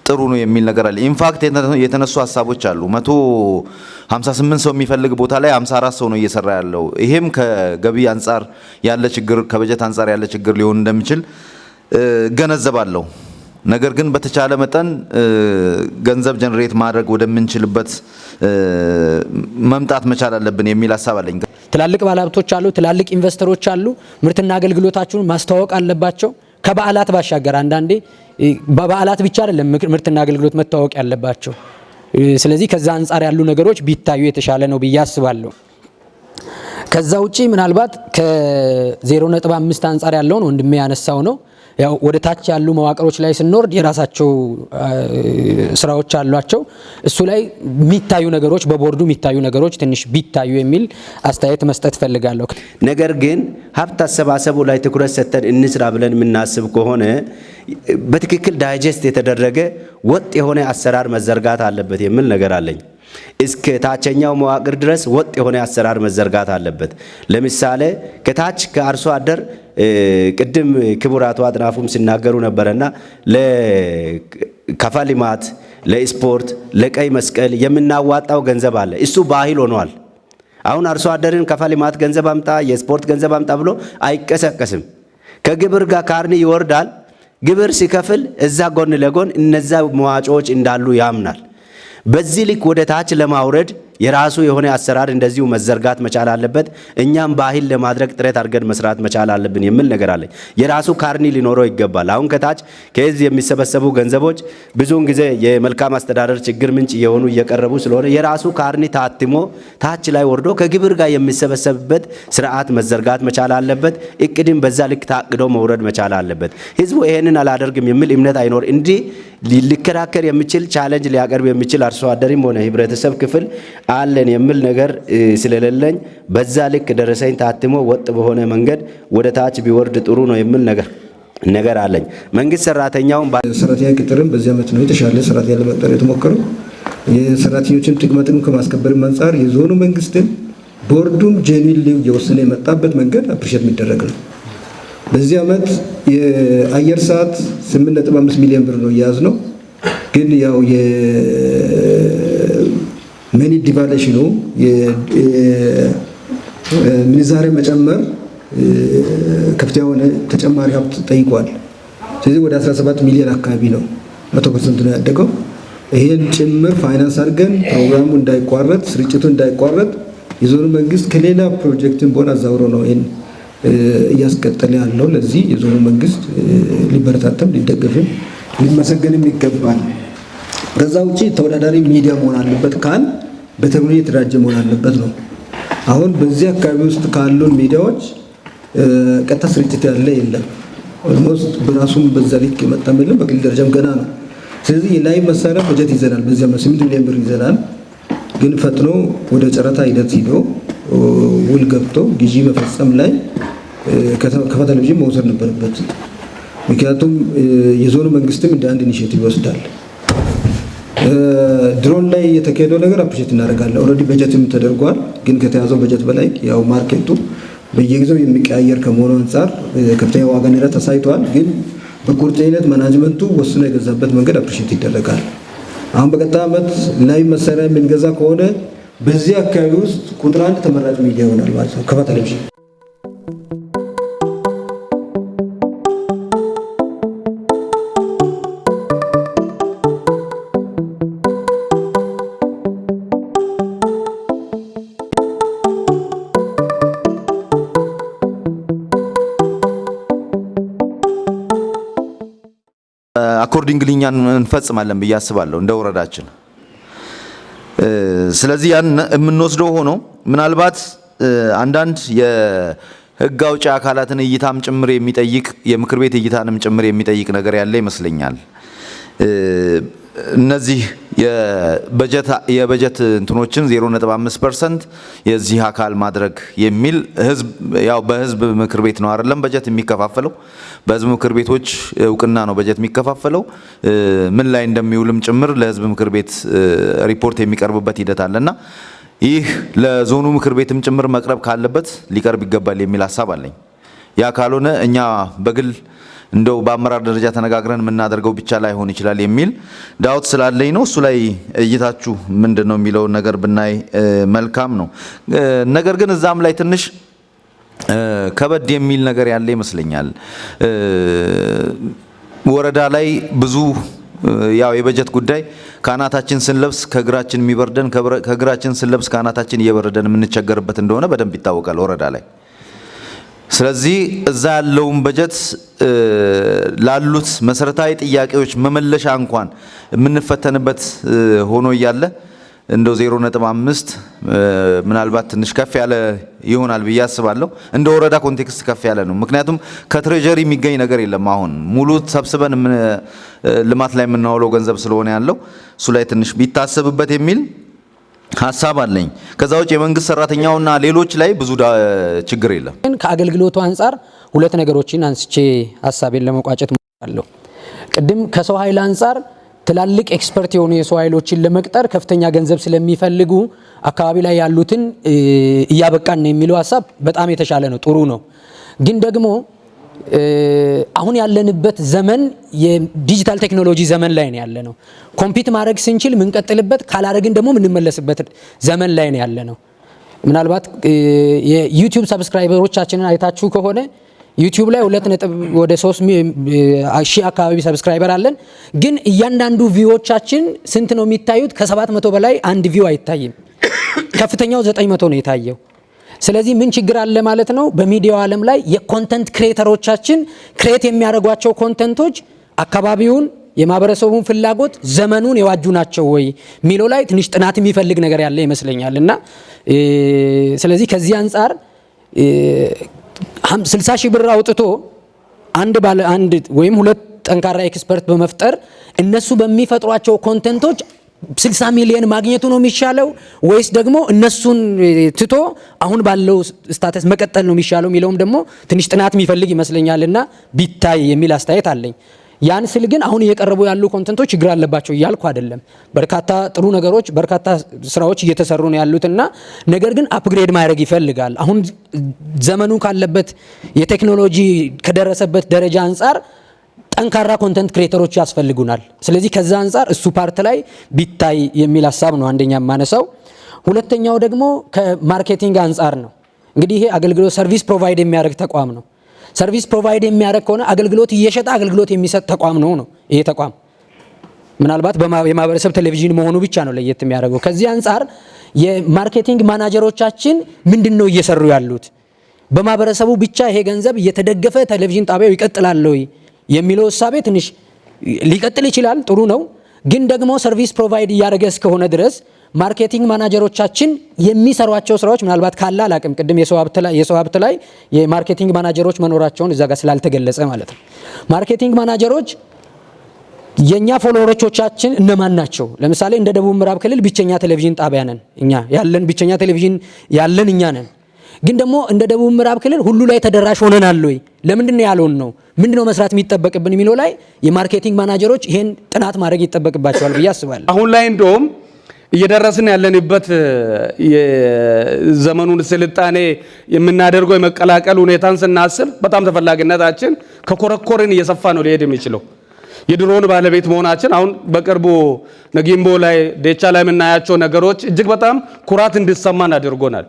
ጥሩ ነው የሚል ነገር አለ። In fact የተነሱ ሀሳቦች አሉ። 158 ሰው የሚፈልግ ቦታ ላይ 54 ሰው ነው እየሰራ ያለው። ይሄም ከገቢ አንጻር ያለ ችግር፣ ከበጀት አንጻር ያለ ችግር ሊሆን እንደሚችል እገነዘባለሁ። ነገር ግን በተቻለ መጠን ገንዘብ generate ማድረግ ወደምንችልበት መምጣት መቻል አለብን የሚል ሀሳብ አለኝ። ትላልቅ ባለሀብቶች አሉ፣ ትላልቅ ኢንቨስተሮች አሉ። ምርትና አገልግሎታቸውን ማስተዋወቅ አለባቸው። ከበዓላት ባሻገር አንዳንዴ በበዓላት ብቻ አይደለም ምርትና አገልግሎት መተዋወቅ ያለባቸው። ስለዚህ ከዛ አንጻር ያሉ ነገሮች ቢታዩ የተሻለ ነው ብዬ አስባለሁ። ከዛ ውጪ ምናልባት ከ0.5 አንጻር ያለውን ወንድሜ ያነሳው ነው። ያው ወደ ታች ያሉ መዋቅሮች ላይ ስንወርድ የራሳቸው ስራዎች አሏቸው። እሱ ላይ የሚታዩ ነገሮች፣ በቦርዱ የሚታዩ ነገሮች ትንሽ ቢታዩ የሚል አስተያየት መስጠት እፈልጋለሁ። ነገር ግን ሀብት አሰባሰቡ ላይ ትኩረት ሰጥተን እንስራ ብለን የምናስብ ከሆነ በትክክል digest የተደረገ ወጥ የሆነ አሰራር መዘርጋት አለበት የሚል ነገር አለኝ። እስከ ታችኛው መዋቅር ድረስ ወጥ የሆነ አሰራር መዘርጋት አለበት። ለምሳሌ ከታች ከአርሶ አደር ቅድም ክቡር አቶ አጥናፉም ሲናገሩ ነበረና ለከፋ ልማት፣ ለስፖርት፣ ለቀይ መስቀል የምናዋጣው ገንዘብ አለ። እሱ ባህል ሆኗል። አሁን አርሶ አደርን ከፋ ልማት ገንዘብ አምጣ፣ የስፖርት ገንዘብ አምጣ ብሎ አይቀሰቀስም። ከግብር ጋር ካርኒ ይወርዳል። ግብር ሲከፍል እዛ ጎን ለጎን እነዛ መዋጮዎች እንዳሉ ያምናል። በዚህ ልክ ወደ ታች ለማውረድ የራሱ የሆነ አሰራር እንደዚሁ መዘርጋት መቻል አለበት። እኛም ባህል ለማድረግ ጥረት አድርገን መስራት መቻል አለብን የሚል ነገር አለ። የራሱ ካርኒ ሊኖረው ይገባል። አሁን ከታች ከህዝብ የሚሰበሰቡ ገንዘቦች ብዙውን ጊዜ የመልካም አስተዳደር ችግር ምንጭ እየሆኑ እየቀረቡ ስለሆነ የራሱ ካርኒ ታትሞ ታች ላይ ወርዶ ከግብር ጋር የሚሰበሰብበት ስርዓት መዘርጋት መቻል አለበት። እቅድም በዛ ልክ ታቅዶ መውረድ መቻል አለበት። ህዝቡ ይሄንን አላደርግም የሚል እምነት አይኖር እንዲህ ሊከራከር የሚችል፣ challenge ሊያቀርብ የሚችል አርሶ አደርም ሆነ ህብረተሰብ ክፍል አለን የሚል ነገር ስለሌለኝ በዛ ልክ ደረሰኝ ታትሞ ወጥ በሆነ መንገድ ወደ ታች ቢወርድ ጥሩ ነው የሚል ነገር አለኝ። መንግስት ሰራተኛውን ሰራተኛ ቅጥርም በዚህ ዓመት ነው የተሻለ ሰራተኛ ለመቅጠር የተሞከረው። የሰራተኞችን ጥቅማ ጥቅም ከማስከበርም አንጻር የዞኑ መንግስትም ቦርዱም genuinely እየወሰነ የመጣበት መንገድ appreciate የሚደረግ ነው። በዚህ ዓመት የአየር ሰዓት 8.5 ሚሊዮን ብር ነው የያዝነው። ግን ያው የ money devaluation ኑ፣ የምንዛሬ መጨመር ከፍተኛ የሆነ ተጨማሪ ሀብት ጠይቋል። ስለዚህ ወደ 17 ሚሊዮን አካባቢ ነው፣ 100% ነው ያደገው። ይሄን ጭምር ፋይናንስ አድርገን ፕሮግራሙ እንዳይቋረጥ፣ ስርጭቱ እንዳይቋረጥ የዞኑ መንግስት ከሌላ ፕሮጀክትን በሆነ አዛውሮ ነው ይሄን እያስቀጠለ ያለው። ለዚህ የዞኑ መንግስት ሊበረታተም፣ ሊደገፍም፣ ሊመሰገንም ይገባል። ከዛ ውጪ ተወዳዳሪ ሚዲያ መሆን አለበት ካል በቴክኖሎጂ የተደራጀ መሆን አለበት ነው። አሁን በዚህ አካባቢ ውስጥ ካሉን ሚዲያዎች ቀጥታ ስርጭት ያለ የለም። Almost በራሱም በዛ ልክ የመጣም የለም። በክልል ደረጃም ገና ነው። ስለዚህ የ live መሳሪያ በጀት ይዘናል። በዚህ ዓመት 8 ሚሊዮን ብር ይዘናል። ግን ፈጥኖ ወደ ጨረታ ሂደት ሂዶ ውል ገብቶ ግዢ መፈጸም ላይ ከፋ ቴሌቪዥን መውሰድ ነበረበት። ምክንያቱም የዞኑ መንግስትም እንደ አንድ initiative ይወስዳል። ድሮን ላይ የተካሄደው ነገር appreciate እናደርጋለን። Already በጀትም ተደርጓል። ግን ከተያዘው በጀት በላይ ያው market ኡ በየጊዜው የሚቀያየር ከመሆኑ አንጻር ከፍተኛ ዋጋ ንረት አሳይተዋል። ግን በቁርጠኝነት management ኡ ወስኖ የገዛበት መንገድ appreciate ይደረጋል። አሁን በቀጣይ ዓመት live መሳሪያ የምንገዛ ከሆነ በዚህ አካባቢ ውስጥ ቁጥር አንድ ተመራጭ ሚዲያ ይሆናል ማለት ነው ከፋ ቴሌቪዥን። Accordingly እኛን እንፈጽማለን ብዬ አስባለሁ እንደ ወረዳችን። ስለዚህ ያን የምንወስደው ሆኖ ምናልባት አንዳንድ የህግ አውጪ አካላትን እይታም ጭምር የሚጠይቅ፣ የምክር ቤት እይታንም ጭምር የሚጠይቅ ነገር ያለ ይመስለኛል። እነዚህ የበጀት እንትኖችን 0.5% የዚህ አካል ማድረግ የሚል፣ ህዝብ ያው በህዝብ ምክር ቤት ነው አይደለም በጀት የሚከፋፈለው፣ በህዝብ ምክር ቤቶች እውቅና ነው በጀት የሚከፋፈለው። ምን ላይ እንደሚውልም ጭምር ለህዝብ ምክር ቤት ሪፖርት የሚቀርብበት ሂደት አለና ይህ ለዞኑ ምክር ቤትም ጭምር መቅረብ ካለበት ሊቀርብ ይገባል የሚል ሀሳብ አለኝ። ያ ካልሆነ እኛ በግል እንደው በአመራር ደረጃ ተነጋግረን የምናደርገው ብቻ ላይሆን ይችላል የሚል ዳውት ስላለኝ ነው። እሱ ላይ እይታችሁ ምንድን ነው የሚለውን ነገር ብናይ መልካም ነው። ነገር ግን እዛም ላይ ትንሽ ከበድ የሚል ነገር ያለ ይመስለኛል። ወረዳ ላይ ብዙ ያው የበጀት ጉዳይ ከአናታችን ስንለብስ ከእግራችን የሚበርደን፣ ከእግራችን ስንለብስ ከአናታችን እየበረደን የምንቸገርበት እንደሆነ በደንብ ይታወቃል ወረዳ ላይ። ስለዚህ እዛ ያለውን በጀት ላሉት መሰረታዊ ጥያቄዎች መመለሻ እንኳን የምንፈተንበት ሆኖ እያለ እንደው 0.5 ምናልባት ትንሽ ከፍ ያለ ይሆናል ብዬ አስባለሁ። እንደ ወረዳ context ከፍ ያለ ነው። ምክንያቱም ከ treasury የሚገኝ ነገር የለም። አሁን ሙሉ ሰብስበን ልማት ላይ የምናውለው ገንዘብ ስለሆነ ያለው እሱ ላይ ትንሽ ቢታሰብበት የሚል ሀሳብ አለኝ። ከዛ ውጭ የመንግስት ሰራተኛውና ሌሎች ላይ ብዙ ችግር የለም። ግን ከአገልግሎቱ አንጻር ሁለት ነገሮችን አንስቼ ሀሳቤን ለመቋጨት ሞክራለሁ። ቅድም ከሰው ኃይል አንጻር ትላልቅ expert የሆኑ የሰው ኃይሎችን ለመቅጠር ከፍተኛ ገንዘብ ስለሚፈልጉ አካባቢ ላይ ያሉትን እያበቃን ነው የሚለው ሀሳብ በጣም የተሻለ ነው፣ ጥሩ ነው። ግን ደግሞ አሁን ያለንበት ዘመን የዲጂታል ቴክኖሎጂ ዘመን ላይ ነው ያለነው። Compete ማድረግ ስንችል የምንቀጥልበት፣ ካላረግን ደግሞ የምንመለስበት ዘመን ላይ ነው ያለነው። ምናልባት የ YouTube subscriber ኦቻችንን አይታችሁ ከሆነ YouTube ላይ ሁለት ነጥብ ወደ 3 ሺህ አካባቢ subscriber አለን። ግን እያንዳንዱ view ዎቻችን ስንት ነው የሚታዩት? ከ700 በላይ አንድ view አይታይም። ከፍተኛው 900 ነው የታየው። ስለዚህ ምን ችግር አለ ማለት ነው? በሚዲያው ዓለም ላይ የ content creator ኦቻችን create የሚያደርጓቸው content ኦች አካባቢውን፣ የማህበረሰቡን ፍላጎት፣ ዘመኑን የዋጁ ናቸው ወይ የሚለው ላይ ትንሽ ጥናት የሚፈልግ ነገር ያለ ይመስለኛል። እና ስለዚህ ከዚህ አንጻር 60 ሺህ ብር አውጥቶ አንድ ባለ አንድ ወይም ሁለት ጠንካራ expert በመፍጠር እነሱ በሚፈጥሯቸው content ኦች 60 ሚሊዮን ማግኘቱ ነው የሚሻለው ወይስ ደግሞ እነሱን ትቶ አሁን ባለው status መቀጠል ነው የሚሻለው የሚለውም ደግሞ ትንሽ ጥናት የሚፈልግ ይመስለኛልና ቢታይ የሚል አስተያየት አለኝ። ያን ስል ግን አሁን እየቀረቡ ያሉ content ኦች ችግር አለባቸው እያልኩ አይደለም። በርካታ ጥሩ ነገሮች፣ በርካታ ስራዎች እየተሰሩ ነው ያሉትና ነገር ግን upgrade ማድረግ ይፈልጋል። አሁን ዘመኑ ካለበት፣ የቴክኖሎጂ ከደረሰበት ደረጃ አንጻር ጠንካራ content creator ኦች ያስፈልጉናል። ስለዚህ ከዛ አንጻር እሱ part ላይ ቢታይ የሚል ሀሳብ ነው አንደኛ የማነሳው። ሁለተኛው ደግሞ ከ marketing አንጻር ነው። እንግዲህ ይሄ አገልግሎት service provide የሚያደርግ ተቋም ነው። Service provide የሚያደርግ ከሆነ አገልግሎት እየሸጠ አገልግሎት የሚሰጥ ተቋም ነው ይሄ ተቋም። ምናልባት የማህበረሰብ ቴሌቪዥን መሆኑ ብቻ ነው ለየት የሚያደርገው። ከዚህ አንጻር የ marketing manager ኦቻችን ምንድን ነው እየሰሩ ያሉት? በማህበረሰቡ ብቻ ይሄ ገንዘብ እየተደገፈ ቴሌቪዥን ጣቢያው ይቀጥላል ወይ የሚለው እሳቤ ትንሽ ሊቀጥል ይችላል፣ ጥሩ ነው። ግን ደግሞ service provide እያደረገ እስከሆነ ድረስ marketing manager ኦቻችን የሚሰሯቸው ስራዎች ምናልባት ካለ አላቅም፣ ቅድም የሰው ሀብት ላይ የ marketing manager ኦች መኖራቸውን እዛ ጋር ስላልተገለጸ ማለት ነው። Marketing manager ኦች የኛ follower ኦቻችን እነማን ናቸው? ለምሳሌ እንደ ደቡብ ምዕራብ ክልል ብቸኛ ቴሌቪዥን ጣቢያ ነን እኛ ያለን፣ ብቸኛ ቴሌቪዥን ያለን እኛ ነን። ግን ደግሞ እንደ ደቡብ ምዕራብ ክልል ሁሉ ላይ ተደራሽ ሆነናል ወይ? ለምንድን ነው ያልሆንነው? ምንድን ነው መስራት የሚጠበቅብን የሚለው ላይ የ marketing manager ኦች ይሄን ጥናት ማድረግ ይጠበቅባቸዋል ብዬ አስባለሁ። አሁን ላይ እንደውም እየደረስን ያለንበት የዘመኑን ስልጣኔ የምናደርገው የመቀላቀል ሁኔታን ስናስብ በጣም ተፈላጊነታችን ከኮረኮርን እየሰፋ ነው ሊሄድ የሚችለው። የድሮን ባለቤት መሆናችን አሁን በቅርቡ ነጊምቦ ላይ፣ ዴቻ ላይ የምናያቸው ነገሮች እጅግ በጣም ኩራት እንዲሰማን አድርጎናል።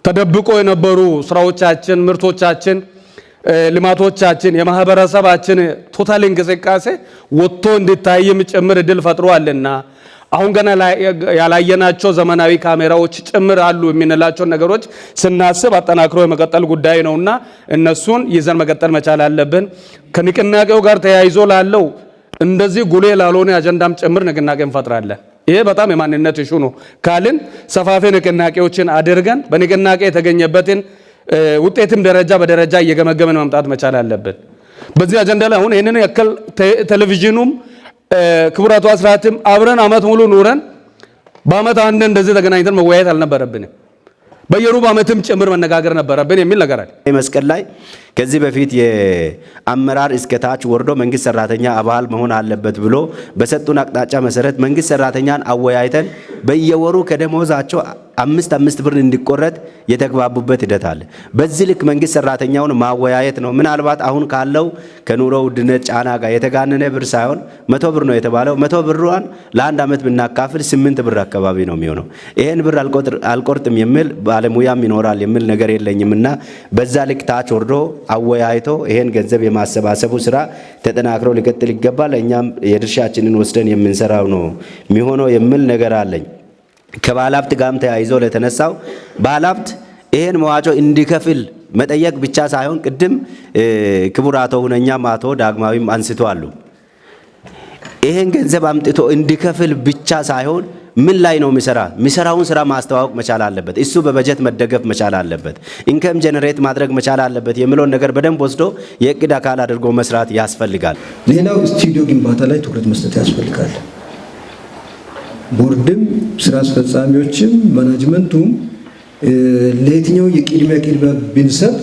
ተደብቆ የነበሩ ስራዎቻችን፣ ምርቶቻችን፣ ልማቶቻችን፣ የማህበረሰባችን total እንቅስቃሴ ወጥቶ እንዲታይም ጭምር እድል ፈጥሯልና አሁን ገና ያላየናቸው ዘመናዊ ካሜራዎች ጭምር አሉ የምንላቸውን ነገሮች ስናስብ አጠናክሮ የመቀጠል ጉዳይ ነውና እነሱን ይዘን መቀጠል መቻል አለብን። ከንቅናቄው ጋር ተያይዞ ላለው እንደዚህ ጉልህ ላልሆነ አጀንዳም ጭምር ንቅናቄ እንፈጥራለን። ይሄ በጣም የማንነት issue ነው ካልን ሰፋፊ ንቅናቄዎችን አድርገን በንቅናቄ የተገኘበትን ውጤትም ደረጃ በደረጃ እየገመገምን መምጣት መቻል አለብን። በዚህ አጀንዳ ላይ አሁን ይህንን ያክል ቴሌቪዥኑም ክቡር አቶ አስራትም አብረን አመት ሙሉ ኑረን በአመት አንድ እንደዚህ ተገናኝተን መወያየት አልነበረብንም። በየሩብ ዓመትም ጭምር መነጋገር ነበረብን የሚል ነገር አለ። መስቀል ላይ ከዚህ በፊት የአመራር እስከ ታች ወርዶ መንግስት ሰራተኛ አባል መሆን አለበት ብሎ በሰጡን አቅጣጫ መሰረት መንግስት ሰራተኛን አወያይተን በየወሩ ከደሞዛቸው አምስት አምስት ብር እንዲቆረጥ የተግባቡበት ሂደት አለ። በዚህ ልክ መንግስት ሰራተኛውን ማወያየት ነው። ምናልባት አሁን ካለው ከኑሮ ውድነት ጫና ጋር የተጋነነ ብር ሳይሆን 100 ብር ነው የተባለው። 100 ብሯን ለአንድ ዓመት ብናካፍል 8 ብር አካባቢ ነው የሚሆነው። ይሄን ብር አልቆርጥም የሚል ባለሙያም ይኖራል የሚል ነገር የለኝም እና በዛ ልክ ታች ወርዶ አወያይቶ ይሄን ገንዘብ የማሰባሰቡ ስራ ተጠናክሮ ሊቀጥል ይገባል። እኛም የድርሻችንን ወስደን የምንሰራው ነው የሚሆነው የሚል ነገር አለኝ። ከባለሀብት ጋርም ተያይዞ ለተነሳው ባለሀብት ይሄን መዋጮ እንዲከፍል መጠየቅ ብቻ ሳይሆን ቅድም ክቡር አቶ ሁነኛም አቶ ዳግማዊም አንስተዋል። ይሄን ገንዘብ አምጥቶ እንዲከፍል ብቻ ሳይሆን ምን ላይ ነው የሚሰራ? የሚሰራውን ስራ ማስተዋወቅ መቻል አለበት። እሱ በበጀት መደገፍ መቻል አለበት። Income generate ማድረግ መቻል አለበት የሚለውን ነገር በደንብ ወስዶ የእቅድ አካል አድርጎ መስራት ያስፈልጋል። ሌላው ስቱዲዮ ግንባታ ላይ ትኩረት መስጠት ያስፈልጋል። ቦርድም ስራ አስፈጻሚዎችም management ኡም ለየትኛው የቅድሚያ ቅድሚያ ብንሰጥ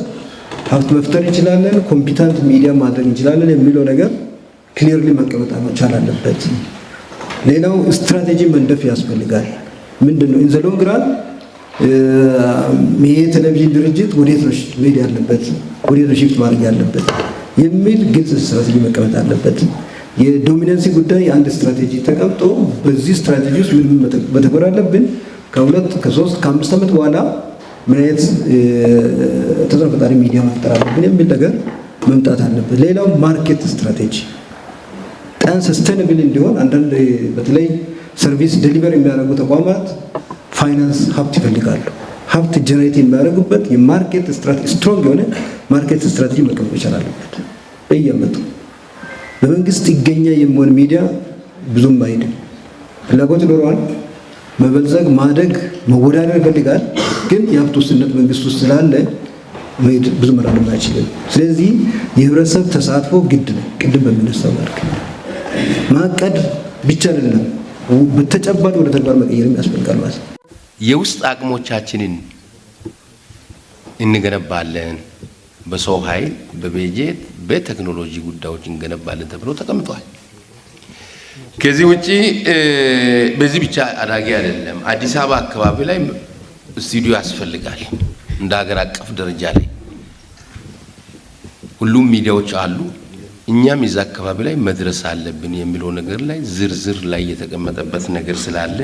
ሀብት መፍጠር እንችላለን፣ competent ሚዲያ ማድረግ እንችላለን የሚለው ነገር clearly መቀመጥ መቻል አለበት። ሌላው ስትራቴጂ መንደፍ ያስፈልጋል። ምንድን ነው in the long run ይሄ ቴሌቪዥን ድርጅት ወዴት ነው መሄድ ያለበት፣ ወዴት ነው shift ማድረግ ያለበት የሚል ግልጽ ስትራቴጂ መቀመጥ አለበት። የ dominancy ጉዳይ አንድ ስትራቴጂ ተቀምጦ በዚህ ስትራቴጂ ውስጥ ምን መተግበር አለብን፣ ከ2፣ ከ3፣ ከ5 ዓመት በኋላ ምን አይነት ተጽዕኖ ፈጣሪ ሚዲያ መፍጠር አለብን የሚል ነገር መምጣት አለበት። ሌላው market strategy በጣም sustainable እንዲሆን አንዳንድ በተለይ service deliver የሚያደርጉ ተቋማት ፋይናንስ ሀብት ይፈልጋሉ። ሀብት generate የሚያደርጉበት የ market strategy፣ strong የሆነ market strategy መቀመጥ መቻል አለበት። በየአመቱ በመንግስት ጥገኛ የሚሆን ሚዲያ ብዙም አይሄድም። ፍላጎት ይኖረዋል፣ መበልጸግ፣ ማደግ፣ መወዳደር ይፈልጋል። ግን የሀብት ውስንነት መንግስት ውስጥ ስላለ መሄድ ብዙ መራመድ አይችልም። ስለዚህ የህብረተሰብ ተሳትፎ ግድ ነው። ቅድም በሚነሳው መልክ ማቀድ ብቻ አይደለም፣ በተጨባጭ ወደ ተግባር መቀየርም ያስፈልጋል ማለት ነው። የውስጥ አቅሞቻችንን እንገነባለን፣ በሰው ኃይል፣ በበጀት፣ በቴክኖሎጂ ጉዳዮች እንገነባለን ተብሎ ተቀምጧል። ከዚህ ውጪ በዚህ ብቻ አዳጊ አይደለም። አዲስ አበባ አካባቢ ላይ ስቱዲዮ ያስፈልጋል። እንደ ሀገር አቀፍ ደረጃ ላይ ሁሉም ሚዲያዎች አሉ። እኛም የዛ አካባቢ ላይ መድረስ አለብን የሚለው ነገር ላይ ዝርዝር ላይ የተቀመጠበት ነገር ስላለ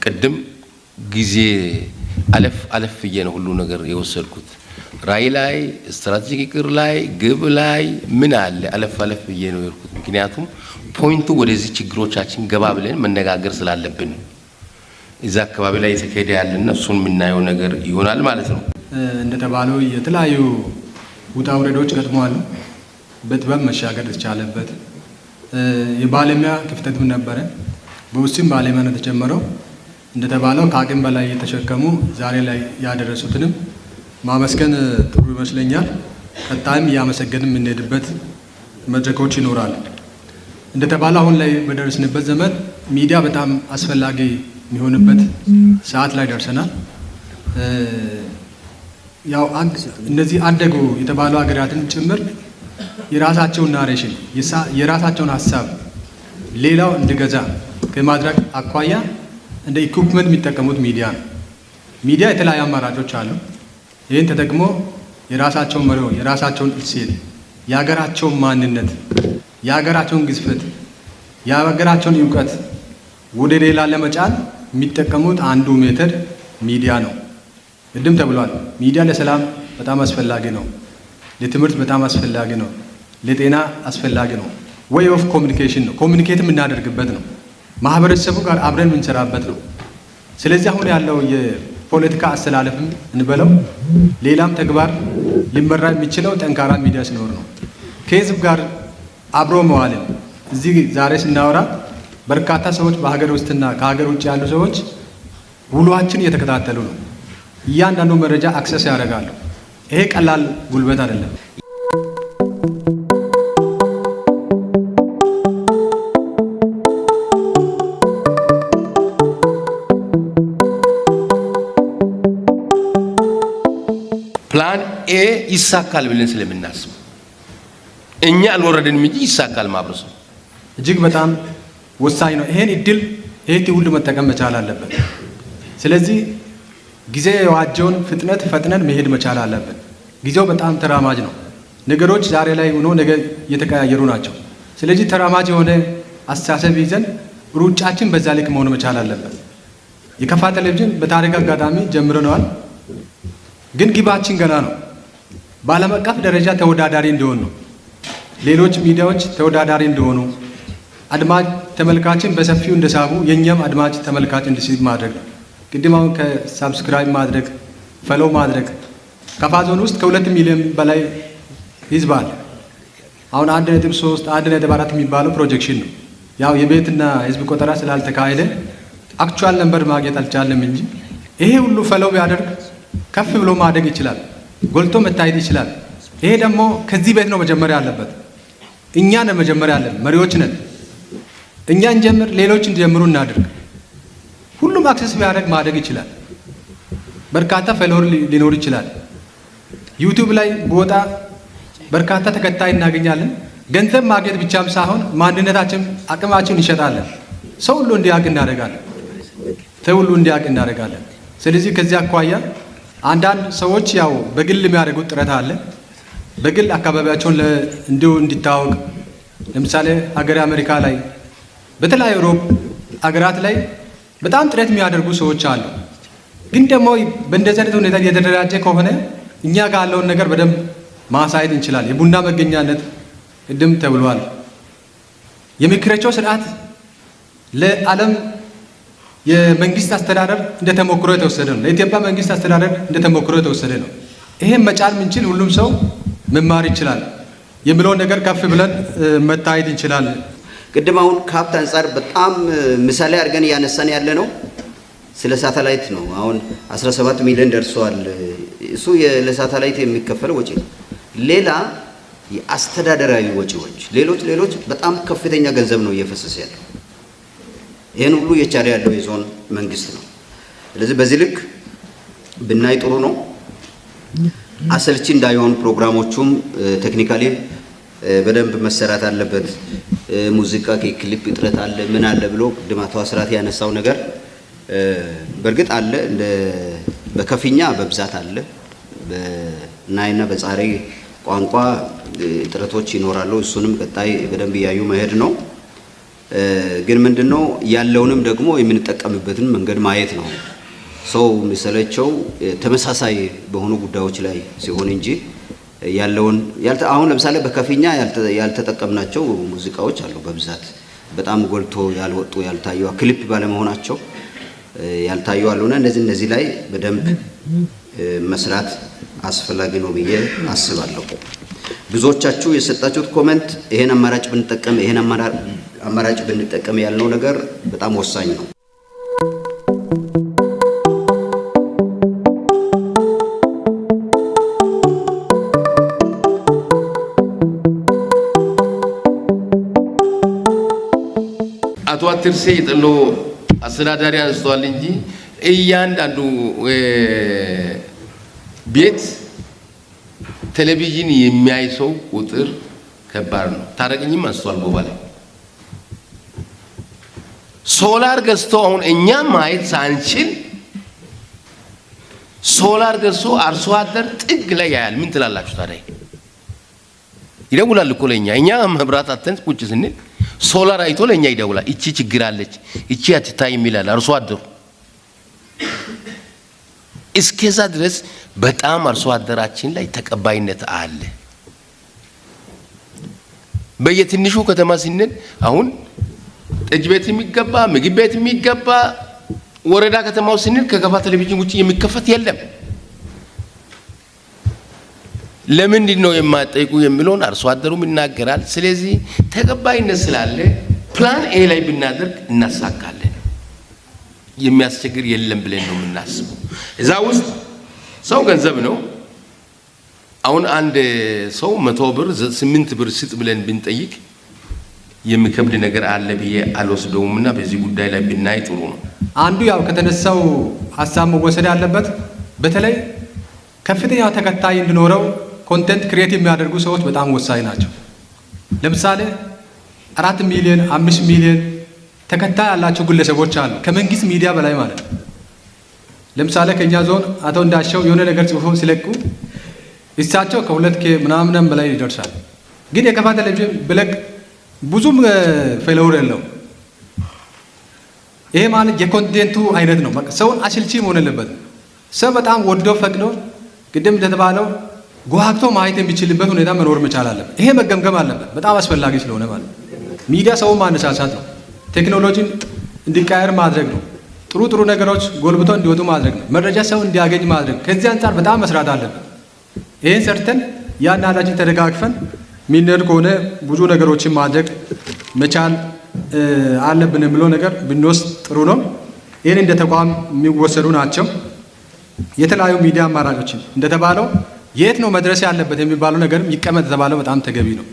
ቅድም ጊዜ አለፍ አለፍ ብዬ ነው ሁሉ ነገር የወሰድኩት። ራዕይ ላይ፣ strategic እቅድ ላይ፣ ግብ ላይ ምን አለ አለፍ አለፍ ብዬ ነው የሄድኩት። ምክንያቱም point ኡ ወደዚህ ችግሮቻችን ገባ ብለን መነጋገር ስላለብን እዛ አካባቢ ላይ የተካሄደ ያለና እሱን የምናየው ነገር ይሆናል ማለት ነው። እንደተባለው የተለያዩ ውጣ ውረዶች ገጥመዋል። በጥበብ መሻገር የተቻለበት የባለሙያ ክፍተትም ነበረ። በውስን ባለሙያ ነው የተጀመረው። እንደተባለው ከአቅም በላይ የተሸከሙ ዛሬ ላይ ያደረሱትንም ማመስገን ጥሩ ይመስለኛል። ቀጣይም እያመሰገንን የምንሄድበት መድረኮች ይኖራሉ። እንደተባለው አሁን ላይ በደረስንበት ዘመን ሚዲያ በጣም አስፈላጊ የሚሆንበት ሰዓት ላይ ደርሰናል። ያው እነዚህ አደጉ የተባሉ ሀገራትን ጭምር የራሳቸውን narration፣ የራሳቸውን ሀሳብ ሌላው እንዲገዛ ከማድረግ አኳያ እንደ equipment የሚጠቀሙት ሚዲያ ነው። ሚዲያ የተለያዩ አማራጮች አሉ። ይህን ተጠቅሞ የራሳቸውን መርሆ፣ የራሳቸውን እሴት፣ የሀገራቸውን ማንነት፣ የሀገራቸውን ግዝፈት፣ የሀገራቸውን እውቀት ወደ ሌላ ለመጫን የሚጠቀሙት አንዱ method ሚዲያ ነው። ቅድም ተብሏል። ሚዲያ ለሰላም በጣም አስፈላጊ ነው። ለትምህርት በጣም አስፈላጊ ነው። ለጤና አስፈላጊ ነው። Way of communication ነው። Communicate የምናደርግበት ነው። ማህበረሰቡ ጋር አብረን የምንሰራበት ነው። ስለዚህ አሁን ያለው የፖለቲካ አሰላለፍም እንበለው ሌላም ተግባር ሊመራ የሚችለው ጠንካራ ሚዲያ ሲኖር ነው። ከህዝብ ጋር አብሮ መዋልን እዚህ ዛሬ ስናወራ በርካታ ሰዎች በሀገር ውስጥና ከሀገር ውጭ ያሉ ሰዎች ውሏችን እየተከታተሉ ነው። እያንዳንዱ መረጃ access ያደርጋሉ። ይሄ ቀላል ጉልበት አይደለም። Plan A ይሳካል ብለን ስለምናስብ እኛ አልወረድንም እንጂ ይሳካል ማህበረሰቡ። እጅግ በጣም ወሳኝ ነው። ይሄን እድል ይሄ ትውልድ መጠቀም መቻል አለበት። ስለዚህ ጊዜ የዋጀውን ፍጥነት ፈጥነን መሄድ መቻል አለብን። ጊዜው በጣም ተራማጅ ነው። ነገሮች ዛሬ ላይ ሆኖ ነገ እየተቀያየሩ ናቸው። ስለዚህ ተራማጅ የሆነ አስተሳሰብ ይዘን ሩጫችን በዛ ልክ መሆን መቻል አለበት። የከፋ ቴሌቪዥን በታሪክ አጋጣሚ ጀምረነዋል፣ ግን ግባችን ገና ነው። በዓለም አቀፍ ደረጃ ተወዳዳሪ እንዲሆን ነው። ሌሎች ሚዲያዎች ተወዳዳሪ እንደሆኑ፣ አድማጭ ተመልካችን በሰፊው እንደሳቡ የእኛም አድማጭ ተመልካች እንዲስብ ማድረግ ነው። ቅድም አሁን ከ subscribe ማድረግ፣ follow ማድረግ፣ ከፋ ዞን ውስጥ ከ2 ሚሊዮን በላይ ህዝብ አለ። አሁን 1.3፣ 1.4 የሚባለው projection ነው። ያው የቤትና ህዝብ ቆጠራ ስላልተካሄደ actual number ማግኘት አልቻለም እንጂ ይሄ ሁሉ follow ቢያደርግ ከፍ ብሎ ማደግ ይችላል፣ ጎልቶ መታየት ይችላል። ይሄ ደግሞ ከዚህ ቤት ነው መጀመሪያ ያለበት። እኛ ነን መጀመሪያ ያለን፣ መሪዎች ነን። እኛ እንጀምር፣ ሌሎች እንዲጀምሩ እናድርግ። ሁሉም access ቢያደርግ ማደግ ይችላል። በርካታ follower ሊኖር ይችላል። YouTube ላይ ብወጣ በርካታ ተከታይ እናገኛለን። ገንዘብ ማግኘት ብቻም ሳይሆን ማንነታችን፣ አቅማችን እንሸጣለን። ሰው ሁሉ እንዲያውቅ እናደርጋለን። ሰው ሁሉ እንዲያውቅ እናደርጋለን። ስለዚህ ከዚህ አኳያ አንዳንድ ሰዎች ያው በግል የሚያደርጉት ጥረት አለ። በግል አካባቢያቸውን እንዲሁ እንዲታወቅ፣ ለምሳሌ ሀገሬ አሜሪካ ላይ፣ በተለያዩ አውሮፓ ሀገራት ላይ በጣም ጥረት የሚያደርጉ ሰዎች አሉ። ግን ደግሞ በእንደዚህ አይነት ሁኔታ የተደራጀ ከሆነ እኛ ጋር ያለውን ነገር በደንብ ማሳየት እንችላለን። የቡና መገኛነት ቅድም ተብሏል። የምክራቸው ስርዓት ለዓለም የመንግስት አስተዳደር እንደ ተሞክሮ የተወሰደ ነው። ለኢትዮጵያ መንግስት አስተዳደር እንደ ተሞክሮ የተወሰደ ነው። ይሄን መጫን ምንችል ሁሉም ሰው መማር ይችላል የሚለውን ነገር ከፍ ብለን መታየት እንችላለን። ቅድም አሁን ከሀብት አንጻር በጣም ምሳሌ አድርገን እያነሳን ያለ ነው ስለ ሳተላይት ነው። አሁን 17 ሚሊዮን ደርሷል። እሱ ለሳተላይት የሚከፈለው ወጪ ነው። ሌላ የአስተዳደራዊ ወጪዎች፣ ሌሎች ሌሎች በጣም ከፍተኛ ገንዘብ ነው እየፈሰሰ ያለው። ይህን ሁሉ እየቻለ ያለው የዞን መንግስት ነው። ስለዚህ በዚህ ልክ ብናይ ጥሩ ነው። አሰልቺ እንዳይሆን ፕሮግራሞቹም technically በደንብ መሰራት አለበት። ሙዚቃ ክሊፕ እጥረት አለ፣ ምን አለ ብሎ ቅድም አቶ አስራት ያነሳው ነገር በእርግጥ አለ። በከፊኛ በብዛት አለ። በናይና በጻሬ ቋንቋ እጥረቶች ይኖራሉ። እሱንም ቀጣይ በደንብ እያዩ መሄድ ነው። ግን ምንድነው ያለውንም ደግሞ የምንጠቀምበትን መንገድ ማየት ነው። ሰው የሚሰለቸው ተመሳሳይ በሆኑ ጉዳዮች ላይ ሲሆን እንጂ ያለውን አሁን ለምሳሌ በከፊኛ ያልተጠቀምናቸው ሙዚቃዎች አሉ። በብዛት በጣም ጎልቶ ያልወጡ፣ ያልታዩ፣ ክሊፕ ባለመሆናቸው ያልታዩ አሉና እነዚህ ላይ በደንብ መስራት አስፈላጊ ነው ብዬ አስባለሁ። ብዙዎቻችሁ የሰጣችሁት comment ይሄን አማራጭ ብንጠቀም፣ ይሄን አማራጭ ብንጠቀም ያልነው ነገር በጣም ወሳኝ ነው። አቶ አትርሴ የጠሎ አስተዳዳሪ አንስተዋል እንጂ እያንዳንዱ ቤት ቴሌቪዥን የሚያይ ሰው ቁጥር ከባድ ነው። ታረቅኝም አንስቷል። ጎባ ላይ ሶላር ገዝቶ አሁን እኛ ማየት ሳንችል ሶላር ገዝቶ አርሶ አደር ጥግ ላይ ያያል። ምን ትላላችሁ ታዲያ? ይደውላል እኮ ለኛ። እኛ መብራት አተን ቁጭ ስንል ሶላር አይቶ ለኛ ይደውላል። እቺ ችግር አለች፣ እቺ አትታይም ይላል አርሶ አደሩ። እስከዛ ድረስ በጣም አርሶ አደራችን ላይ ተቀባይነት አለ። በየትንሹ ከተማ ስንል አሁን ጠጅ ቤት የሚገባ፣ ምግብ ቤት የሚገባ፣ ወረዳ ከተማው ስንል ከከፋ ቴሌቪዥን ውጭ የሚከፈት የለም። ለምንድን ነው የማጠይቁ የሚለውን አርሶ አደሩም ይናገራል። ስለዚህ ተቀባይነት ስላለ plan A ላይ ብናደርግ እናሳካለን። የሚያስቸግር የለም ብለን ነው የምናስበው። እዛ ውስጥ ሰው ገንዘብ ነው። አሁን አንድ ሰው 100 ብር፣ 8 ብር ስጥ ብለን ብንጠይቅ የሚከብድ ነገር አለ ብዬ አልወስደውም እና በዚህ ጉዳይ ላይ ብናይ ጥሩ ነው። አንዱ ያው ከተነሳው ሀሳብ መወሰድ ያለበት በተለይ ከፍተኛ ተከታይ እንዲኖረው content create የሚያደርጉ ሰዎች በጣም ወሳኝ ናቸው። ለምሳሌ 4 ሚሊዮን፣ 5 ሚሊዮን ተከታይ ያላቸው ግለሰቦች አሉ፣ ከመንግስት ሚዲያ በላይ ማለት ነው። ለምሳሌ ከኛ ዞን አቶ እንዳሻው የሆነ ነገር ጽፎ ሲለቁ እሳቸው ከ2K ምናምንም በላይ ይደርሳል። ግን የከፋ ቴሌቪዥን ብለቅ ብዙም follower የለውም። ይሄ ማለት የ content ኡ አይነት ነው። በቃ ሰውን አሰልቺ መሆን የለበትም። ሰው በጣም ወዶ ፈቅዶ ቅድም እንደተባለው ጓግቶ ማየት የሚችልበት ሁኔታ መኖር መቻል አለበት። ይሄ መገምገም አለበት፣ በጣም አስፈላጊ ስለሆነ ማለት ነው። ሚዲያ ሰውን ማነሳሳት ነው። ቴክኖሎጂን እንዲቀየር ማድረግ ነው። ጥሩ ጥሩ ነገሮች ጎልብቶ እንዲወጡ ማድረግ ነው። መረጃ ሰው እንዲያገኝ ማድረግ። ከዚህ አንጻር በጣም መስራት አለብን። ይህን ሰርተን ያን አላችን ተደጋግፈን የሚንሄድ ከሆነ ብዙ ነገሮችን ማድረግ መቻል አለብን የሚለው ነገር ብንወስድ ጥሩ ነው። ይህን እንደ ተቋም የሚወሰዱ ናቸው። የተለያዩ ሚዲያ አማራጮችን እንደተባለው የት ነው መድረስ ያለበት የሚባለው ነገርም ይቀመጥ የተባለው በጣም ተገቢ ነው።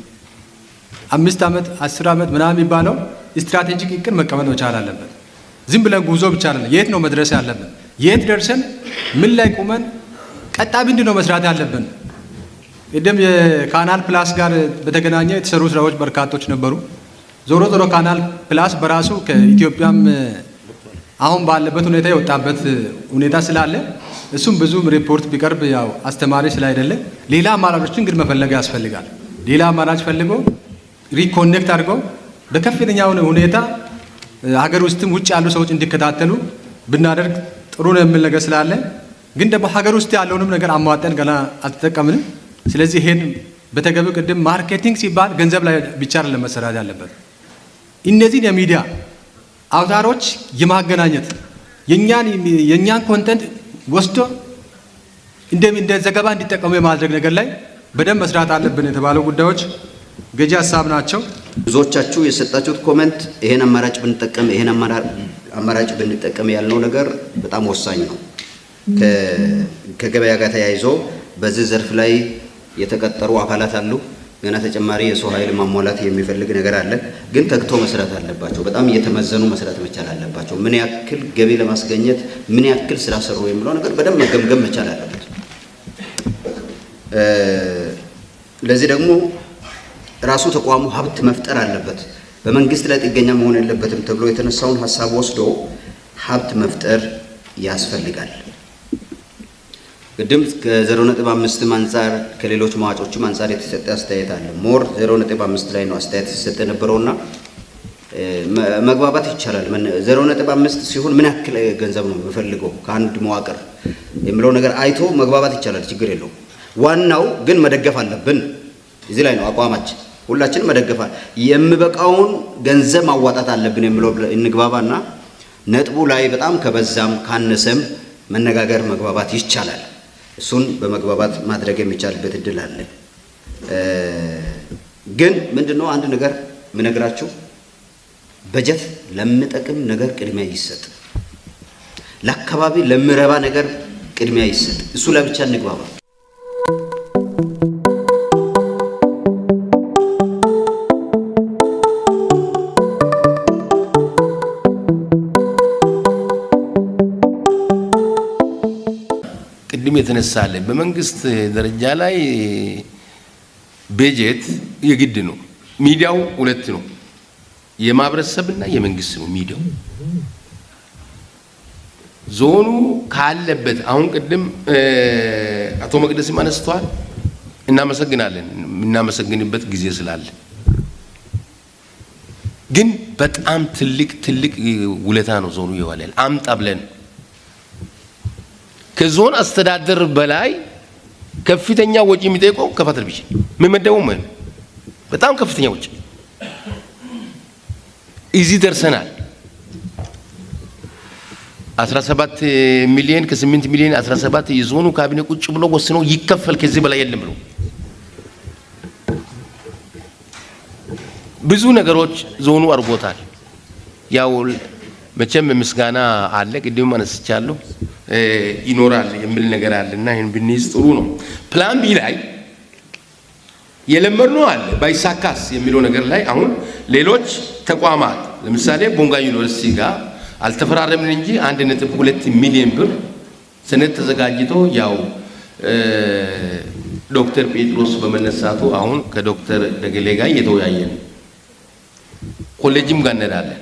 5 ዓመት፣ 10 ዓመት ምናምን የሚባለው strategic እቅድ መቀመጥ መቻል አለበት። ዝም ብለን ጉዞ ብቻ አይደለም። የት ነው መድረስ ያለብን? የት ደርሰን ምን ላይ ቁመን ቀጣይ ምንድን ነው መስራት ያለብን? ቅድም የካናል ፕላስ ጋር በተገናኘ የተሰሩ ስራዎች በርካቶች ነበሩ። ዞሮ ዞሮ ካናል ፕላስ በራሱ ከኢትዮጵያም አሁን ባለበት ሁኔታ የወጣበት ሁኔታ ስላለ እሱም ብዙም ሪፖርት ቢቀርብ ያው አስተማሪ ስላይደለ ሌላ አማራጮችን ግን መፈለግ ያስፈልጋል። ሌላ አማራጭ ፈልጎ reconnect አድርገው በከፍተኛ ሁኔታ ሀገር ውስጥም ውጭ ያሉ ሰዎች እንዲከታተሉ ብናደርግ ጥሩ ነው የሚል ነገር ስላለ ግን ደግሞ ሀገር ውስጥ ያለውንም ነገር አሟጠን ገና አልተጠቀምንም። ስለዚህ ይሄን በተገቢው ቅድም marketing ሲባል ገንዘብ ላይ ብቻ አይደለም መሰራት ያለበት። እነዚህን የሚዲያ አውታሮች የማገናኘት የኛን content ወስዶ እንደ ዘገባ እንዲጠቀሙ የማድረግ ነገር ላይ በደንብ መስራት አለብን የተባለው ጉዳዮች ገዢ ሀሳብ ናቸው። ብዙዎቻችሁ የሰጣችሁት comment ይሄን አማራጭ ብንጠቀም፣ ይሄን አማራጭ ብንጠቀም ያልነው ነገር በጣም ወሳኝ ነው። ከገበያ ጋር ተያይዞ በዚህ ዘርፍ ላይ የተቀጠሩ አካላት አሉ። ገና ተጨማሪ የሰው ኃይል ማሟላት የሚፈልግ ነገር አለ። ግን ተግቶ መስራት አለባቸው። በጣም እየተመዘኑ መስራት መቻል አለባቸው። ምን ያክል ገቢ ለማስገኘት ምን ያክል ስራ ሰሩ የሚለው ነገር በደንብ መገምገም መቻል አለበት። ለዚህ ደግሞ ራሱ ተቋሙ ሀብት መፍጠር አለበት። በመንግስት ላይ ጥገኛ መሆን የለበትም ተብሎ የተነሳውን ሀሳብ ወስዶ ሀብት መፍጠር ያስፈልጋል። ቅድም ከ0.5 አንጻር ከሌሎች መዋጮችም አንጻር የተሰጠ አስተያየት አለ። More 0.5 ላይ ነው አስተያየት ሲሰጥ የነበረውና መግባባት ይቻላል። 0.5 ሲሆን ምን ያክል ገንዘብ ነው የምፈልገው ከአንድ መዋቅር የሚለው ነገር አይቶ መግባባት ይቻላል። ችግር የለውም። ዋናው ግን መደገፍ አለብን። እዚህ ላይ ነው አቋማችን። ሁላችንም መደገፍ የሚበቃውን ገንዘብ ማዋጣት አለብን የሚለው እንግባባና ነጥቡ ላይ በጣም ከበዛም ካነሰም መነጋገር መግባባት ይቻላል። እሱን በመግባባት ማድረግ የሚቻልበት እድል አለ። ግን ምንድነው አንድ ነገር ምነግራችሁ፣ በጀት ለሚጠቅም ነገር ቅድሚያ ይሰጥ፣ ለአካባቢ ለሚረባ ነገር ቅድሚያ ይሰጥ። እሱ ላይ ብቻ እንግባባ። ቅድም የተነሳለ በመንግስት ደረጃ ላይ በጀት የግድ ነው። ሚዲያው ሁለት ነው፣ የማህበረሰብና የመንግስት ነው ሚዲያው። ዞኑ ካለበት አሁን ቅድም አቶ መቅደስም አነስተዋል። እናመሰግናለን፣ የምናመሰግንበት ጊዜ ስላለ። ግን በጣም ትልቅ ትልቅ ውለታ ነው ዞኑ የዋለን አምጣ ብለን ከዞን አስተዳደር በላይ ከፍተኛ ወጪ የሚጠይቀው ከፋ ቴሌቪዥን የሚመደበው ማለት ነው። በጣም ከፍተኛ ወጪ እዚህ ደርሰናል። 17 ሚሊዮን ከ8 ሚሊዮን 17 የዞኑ ካቢኔ ቁጭ ብሎ ወስኖ ይከፈል ከዚህ በላይ የለም ብሎ ብዙ ነገሮች ዞኑ አድርጎታል። ያው መቼም ምስጋና አለ፣ ቅድም አነስቻለሁ፣ ይኖራል የሚል ነገር አለና ይሄን ብንይዝ ጥሩ ነው። Plan B ላይ የለመድነው አለ ባይሳካስ የሚለው ነገር ላይ አሁን ሌሎች ተቋማት ለምሳሌ ቦንጋ ዩኒቨርሲቲ ጋር አልተፈራረምን እንጂ 1.2 ሚሊዮን ብር ሰነድ ተዘጋጅቶ ያው ዶክተር ጴጥሮስ በመነሳቱ አሁን ከዶክተር ደገሌ ጋር እየተወያየን ኮሌጅም ጋር እንሄዳለን፣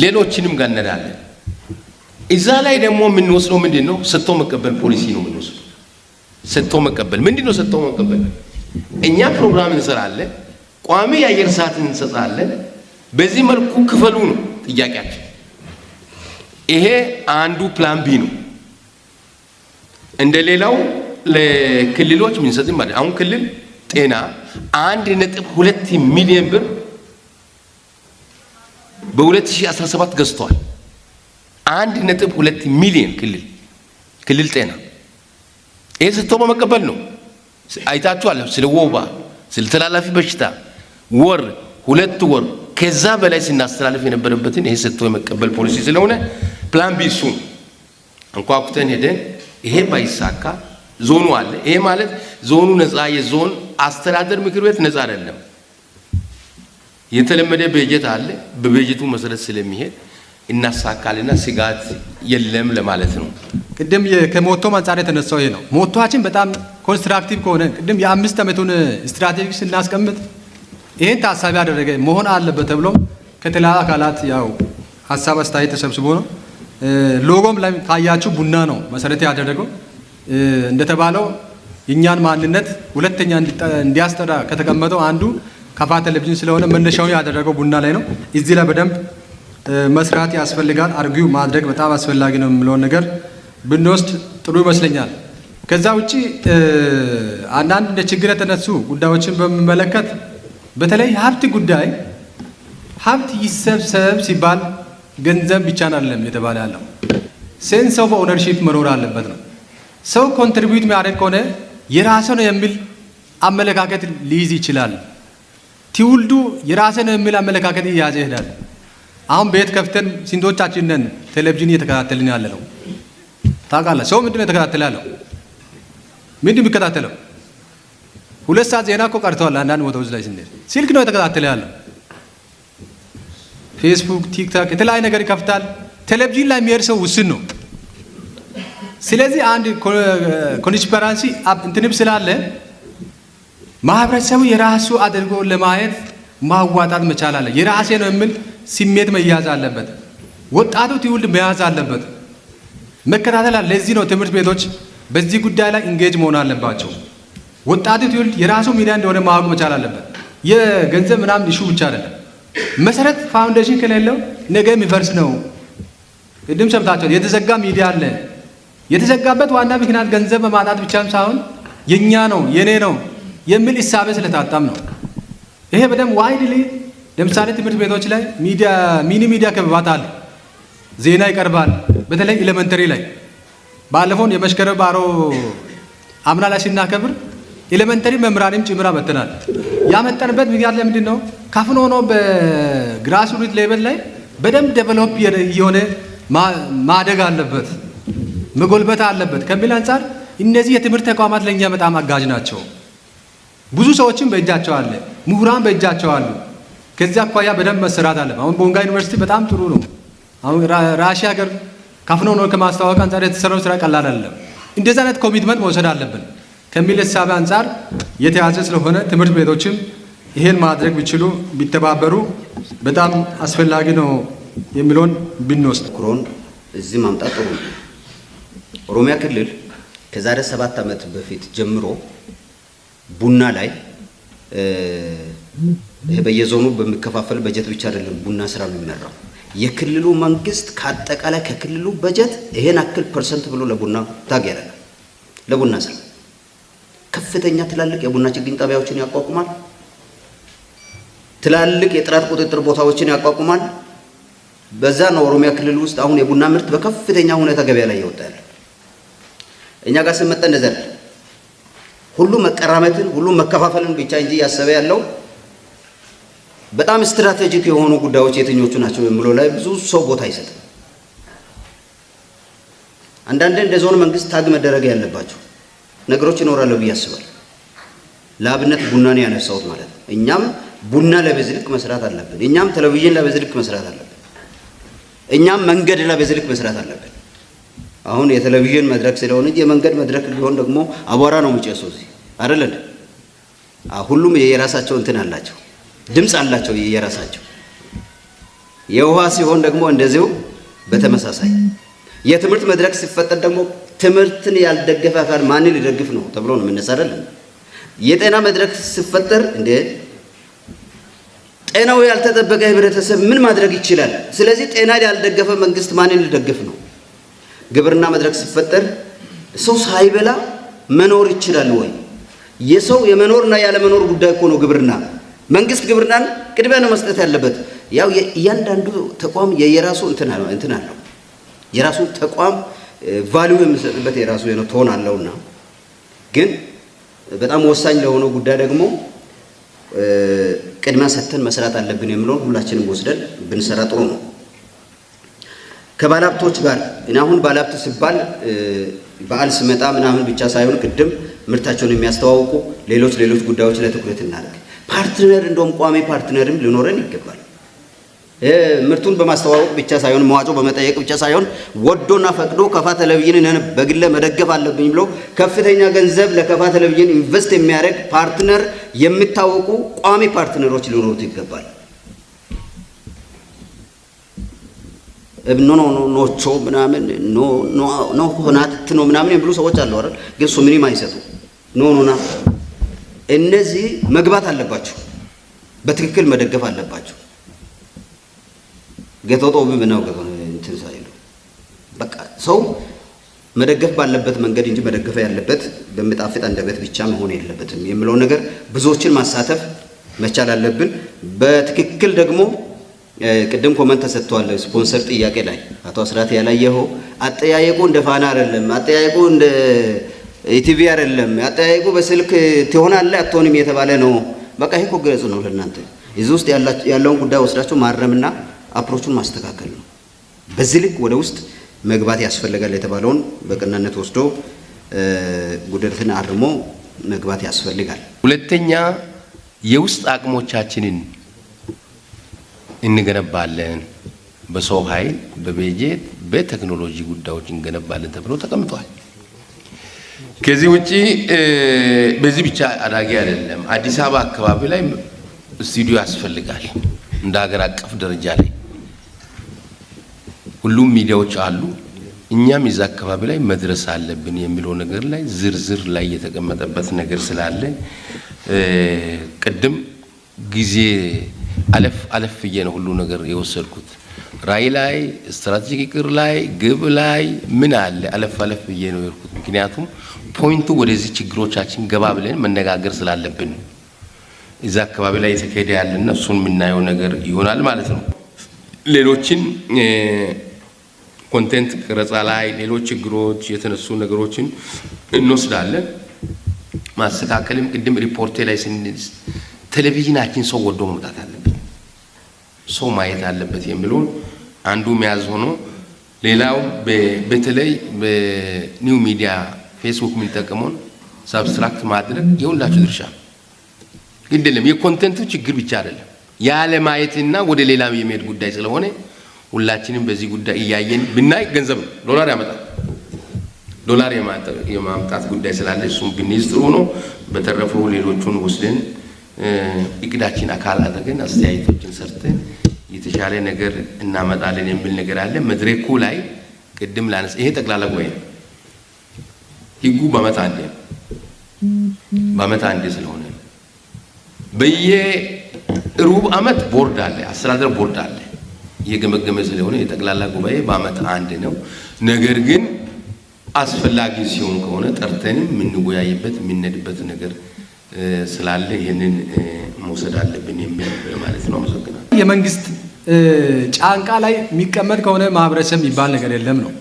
ሌሎችንም ጋር እንሄዳለን። እዛ ላይ ደግሞ የምንወስደው ምንድን ነው? ሰጥቶ መቀበል ፖሊሲ ነው የምንወስደው። ሰጥቶ መቀበል ምንድን ነው? ሰጥቶ መቀበል እኛ ፕሮግራም እንሰራለን፣ ቋሚ የአየር ሰዓት እንሰጣለን። በዚህ መልኩ ክፈሉ ነው ጥያቄያችን። ይሄ አንዱ plan B ነው። እንደሌላው ለክልሎች ምንሰጥም ማለት አሁን ክልል ጤና 1.2 ሚሊዮን ብር በ2017 ገዝቷል። 1.2 ሚሊዮን ክልል ጤና ይሄ ሰጥቶ በመቀበል ነው። አይታችኋል። ስለ ወባ፣ ስለ ተላላፊ በሽታ ወር 2 ወር ከዛ በላይ ስናስተላልፍ የነበረበትን ይሄ ሰጥቶ የመቀበል ፖሊሲ ስለሆነ plan B እሱ አንኳኩተን ሄደን ይሄ ባይሳካ ዞኑ አለ። ይሄ ማለት ዞኑ ነፃ የዞን አስተዳደር ምክር ቤት ነፃ አይደለም። የተለመደ በጀት አለ። በበጀቱ መሰረት ስለሚሄድ እናሳካልና ስጋት የለም ለማለት ነው። ቅድም ከ motto አንጻር የተነሳው ይሄ ነው። motto ኣችን በጣም constructive ከሆነ ቅድም የ5 ዓመቱን ስትራቴጂ ስናስቀምጥ ይሄን ታሳቢ ያደረገ መሆን አለበት ተብሎ ከተለያዩ አካላት ያው ሀሳብ አስተያየት ተሰብስቦ ነው። ሎጎም ላይ ካያችሁ ቡና ነው መሰረት ያደረገው። እንደተባለው የኛን ማንነት ሁለተኛ እንዲያስጠራ ከተቀመጠው አንዱ ከፋ ቴሌቪዥን ስለሆነ መነሻውን ያደረገው ቡና ላይ ነው። እዚህ ላይ በደንብ መስራት ያስፈልጋል። argue ማድረግ በጣም አስፈላጊ ነው የሚለውን ነገር ብንወስድ ጥሩ ይመስለኛል። ከዛ ውጪ አንዳንድ እንደ ችግር የተነሱ ጉዳዮችን በሚመለከት በተለይ ሀብት ጉዳይ ሀብት ይሰብሰብ ሲባል ገንዘብ ብቻ አይደለም የተባለ ያለው፣ sense of ownership መኖር አለበት ነው። ሰው contribute የሚያደርግ ከሆነ የራሴ ነው የሚል አመለካከት ሊይዝ ይችላል። ትውልዱ የራሴ ነው የሚል አመለካከት እየያዘ ይሄዳል። አሁን ቤት ከፍተን ስንቶቻችን ነን ቴሌቪዥን እየተከታተልን ያለ ነው? ታውቃለህ? ሰው ምንድን ነው የተከታተለ ያለው? ምንድን የሚከታተለው? 2 ሰዓት ዜና እኮ ቀርተዋል። አንዳንድ ቦታዎች ላይ ስንሄድ ስልክ ነው የተከታተለ ያለው። ፌስቡክ፣ ቲክቶክ የተለያየ ነገር ይከፍታል። ቴሌቪዥን ላይ የሚሄድ ሰው ውስን ነው። ስለዚህ አንድ conspiracy እንትንም ስላለ ማህበረሰቡ የራሱ አድርጎ ለማየት ማዋጣት መቻል አለ። የራሴ ነው የሚል ስሜት መያዝ አለበት። ወጣቱ ትውልድ መያዝ አለበት፣ መከታተል አለ። ለዚህ ነው ትምህርት ቤቶች በዚህ ጉዳይ ላይ engage መሆን አለባቸው። ወጣቱ ትውልድ የራሱ ሚዲያ እንደሆነ ማወቅ መቻል አለበት። የገንዘብ ምናምን issue ብቻ አይደለም። መሰረት foundation ከሌለው ነገ የሚፈርስ ነው። ቅድም ሰምታችኋል። የተዘጋ ሚዲያ አለ። የተዘጋበት ዋና ምክንያት ገንዘብ በማጣት ብቻም ሳይሆን የኛ ነው የኔ ነው የሚል እሳቤ ስለታጣም ነው። ይሄ በደንብ widely ለምሳሌ ትምህርት ቤቶች ላይ ሚዲያ mini media ክበባት አለ፣ ዜና ይቀርባል። በተለይ elementary ላይ ባለፈውን የመሽከረ ባሮ አምና ላይ ስናከብር elementary መምህራንም ጭምር አመጥተናል። ያመጣንበት ምክንያት ለምንድን ነው? ካፍኖ ሆኖ በ grassroot level ላይ በደንብ develop እየሆነ ማደግ አለበት፣ መጎልበት አለበት ከሚል አንጻር እነዚህ የትምህርት ተቋማት ለእኛ በጣም አጋዥ ናቸው። ብዙ ሰዎችም በእጃቸው አለ፣ ምሁራን በእጃቸው አሉ። ከዚህ አኳያ በደንብ መሰራት አለ። አሁን ቦንጋ ዩኒቨርሲቲ በጣም ጥሩ ነው። አሁን ራሽያ ሀገር ካፍኖ ነው ከማስተዋወቅ አንጻር የተሰራው ስራ ቀላል አይደለም። እንደዚህ አይነት commitment መውሰድ አለብን ከሚል እሳቤ አንጻር የተያዘ ስለሆነ ትምህርት ቤቶችም ይሄን ማድረግ ቢችሉ፣ ቢተባበሩ በጣም አስፈላጊ ነው የሚለውን ብንወስድ ክሮን እዚህ ማምጣት ጥሩ ነው። ኦሮሚያ ክልል ከዛሬ 7 ዓመት በፊት ጀምሮ ቡና ላይ ይሄ በየዞኑ በሚከፋፈል በጀት ብቻ አይደለም ቡና ስራ የሚመራው። የክልሉ መንግስት ከአጠቃላይ ከክልሉ በጀት ይሄን ያክል percent ብሎ ለቡና tag ያደርጋል። ለቡና ስራ ከፍተኛ ትላልቅ የቡና ችግኝ ጣቢያዎችን ያቋቁማል። ትላልቅ የጥራት ቁጥጥር ቦታዎችን ያቋቁማል። በዛ ነው ኦሮሚያ ክልል ውስጥ አሁን የቡና ምርት በከፍተኛ ሁኔታ ገበያ ላይ እየወጣ ያለ። እኛ ጋር ስንመጣ እንደዛ አይደለም። ሁሉ መቀራመትን፣ ሁሉ መከፋፈልን ብቻ እንጂ እያሰበ ያለው በጣም strategic የሆኑ ጉዳዮች የትኞቹ ናቸው የሚለው ላይ ብዙ ሰው ቦታ አይሰጥም። አንዳንዴ እንደ ዞን መንግስት tag መደረግ ያለባቸው ነገሮች ይኖራሉ ብዬ አስባለሁ። ለአብነት ቡናን ያነሳሁት ማለት ነው። እኛም ቡና ላይ በዚህ ልክ መስራት አለብን። እኛም ቴሌቪዥን ላይ በዚህ ልክ መስራት አለብን። እኛም መንገድ ላይ በዚህ ልክ መስራት አለብን። አሁን የቴሌቪዥን መድረክ ስለሆነ እንጂ የመንገድ መድረክ ቢሆን ደግሞ አቧራ ነው የሚጨሰው እዚህ፣ አይደል እንዴ? ሁሉም የየራሳቸው እንትን አላቸው፣ ድምፅ አላቸው የየራሳቸው። የውሃ ሲሆን ደግሞ እንደዚሁ በተመሳሳይ፣ የትምህርት መድረክ ሲፈጠር ደግሞ ትምህርትን ያልደገፈ አካል ማንን ሊደግፍ ነው ተብሎ ነው የምነሳ፣ አይደለም? የጤና መድረክ ሲፈጠር እንደ ጤናው ያልተጠበቀ ህብረተሰብ ምን ማድረግ ይችላል? ስለዚህ ጤና ያልደገፈ መንግስት ማንን ሊደግፍ ነው? ግብርና መድረክ ሲፈጠር ሰው ሳይበላ መኖር ይችላል ወይ? የሰው የመኖርና ያለመኖር ጉዳይ እኮ ነው ግብርና። መንግስት ግብርናን ቅድሚያ ነው መስጠት ያለበት። ያው እያንዳንዱ ተቋም የየራሱ እንትን አለው፣ የራሱ ተቋም value የሚሰጥበት የራሱ የሆነ tone አለውና ግን በጣም ወሳኝ ለሆነው ጉዳይ ደግሞ ቅድሚያ ሰጥተን መስራት አለብን የሚለውን ሁላችንም ወስደን ብንሰራ ጥሩ ነው። ከባለሀብቶች ጋር እኔ አሁን ባለሀብት ሲባል በዓል ስመጣ ምናምን ብቻ ሳይሆን ቅድም ምርታቸውን የሚያስተዋውቁ ሌሎች ሌሎች ጉዳዮች ላይ ትኩረት እናደርግ። Partner እንደውም ቋሚ partner ም ሊኖረን ይገባል። ምርቱን በማስተዋወቅ ብቻ ሳይሆን፣ መዋጮ በመጠየቅ ብቻ ሳይሆን፣ ወዶና ፈቅዶ ከፋ ቴሌቪዥንን በግለ መደገፍ አለብኝ ብሎ ከፍተኛ ገንዘብ ለከፋ ቴሌቪዥን invest የሚያደርግ partner፣ የሚታወቁ ቋሚ partner ኦች ሊኖሩት ይገባል። No, no, no, ኖቾ ምናምን፣ no, no, no ሆናት ነው ምናምን የሚሉ ሰዎች አሉ አይደል? ግን እሱ ምንም አይሰጡ፣ no, no ና እነዚህ መግባት አለባቸው። በትክክል መደገፍ አለባቸው። ገቶጦ ነው እንትን ሳይሉ በቃ ሰው መደገፍ ባለበት መንገድ እንጂ መደገፍ ያለበት በሚጣፍጥ አንደበት ብቻ መሆን የለበትም የሚለው ነገር ብዙዎችን ማሳተፍ መቻል አለብን። በትክክል ደግሞ ቅድም comment ተሰጥቷል። ስፖንሰር ጥያቄ ላይ አቶ አስራት ያላየኸው አጠያየቁ እንደ ፋና አይደለም፣ አጠያየቁ እንደ ኢቲቪ አይደለም፣ አጠያየቁ በስልክ ትሆናለህ አትሆንም የተባለ ነው። በቃ ይሄ እኮ ግልጽ ነው ለእናንተ። እዚህ ውስጥ ያለውን ጉዳይ ወስዳችሁ ማረምና approach ኡን ማስተካከል ነው። በዚህ ልክ ወደ ውስጥ መግባት ያስፈልጋል የተባለውን በቅንነት ወስዶ ጉድለትን አርሞ መግባት ያስፈልጋል። ሁለተኛ የውስጥ አቅሞቻችንን እንገነባለን፣ በሰው ኃይል፣ በበጀት፣ በቴክኖሎጂ ጉዳዮች እንገነባለን ተብሎ ተቀምጧል። ከዚህ ውጪ በዚህ ብቻ አዳጊ አይደለም። አዲስ አበባ አካባቢ ላይ ስቱዲዮ ያስፈልጋል። እንደ ሀገር አቀፍ ደረጃ ላይ ሁሉም ሚዲያዎች አሉ። እኛም የዛ አካባቢ ላይ መድረስ አለብን የሚለው ነገር ላይ ዝርዝር ላይ የተቀመጠበት ነገር ስላለ ቅድም ጊዜ አለፍ አለፍ ብዬ ነው ሁሉ ነገር የወሰድኩት። ራዕይ ላይ፣ strategic እቅድ ላይ፣ ግብ ላይ ምን አለ አለፍ አለፍ ብዬ ነው የሄድኩት። ምክንያቱም point ኡ ወደዚህ ችግሮቻችን ገባ ብለን መነጋገር ስላለብን እዛ አካባቢ ላይ የተካሄደ ያለና እሱን የምናየው ነገር ይሆናል ማለት ነው። ሌሎችን content ቅረጻ ላይ ሌሎች ችግሮች የተነሱ ነገሮችን እንወስዳለን። ማስተካከልም ቅድም ሪፖርቴ ላይ ቴሌቪዥናችን ሰው ወዶ መምጣት አለበት፣ ሰው ማየት አለበት የሚለውን አንዱ መያዝ ሆኖ ሌላው በተለይ በ new media ፌስቡክ የምንጠቀመውን subtract ማድረግ የሁላችሁ ድርሻ ነው። ግድ የለም የ content ኡ ችግር ብቻ አይደለም፣ ያለ ማየትና ወደ ሌላም የመሄድ ጉዳይ ስለሆነ ሁላችንም በዚህ ጉዳይ እያየን ብናይ ገንዘብ ነው፣ ዶላር ያመጣል። ዶላር የማምጣት ጉዳይ ስላለ እሱም ብንይዝ ጥሩ ነው። በተረፈው ሌሎቹን ወስደን እቅዳችን አካል አድርገን አስተያየቶችን ሰርተን የተሻለ ነገር እናመጣለን የሚል ነገር አለ። መድረኩ ላይ ቅድም ላነስ ይሄ ጠቅላላ ጉባኤ ነው። ህጉ በዓመት አንዴ በዓመት አንዴ ስለሆነ በየሩብ ዓመት ቦርድ አለ፣ አስተዳደር ቦርድ አለ እየገመገመ ስለሆነ የጠቅላላ ጉባኤ በዓመት አንድ ነው። ነገር ግን አስፈላጊ ሲሆን ከሆነ ጠርተንም የምንወያይበት የምንሄድበት ነገር ስላለ ይህንን መውሰድ አለብን የሚል ማለት ነው። አመሰግናለሁ። የመንግስት ጫንቃ ላይ የሚቀመጥ ከሆነ ማህበረሰብ የሚባል ነገር የለም ነው።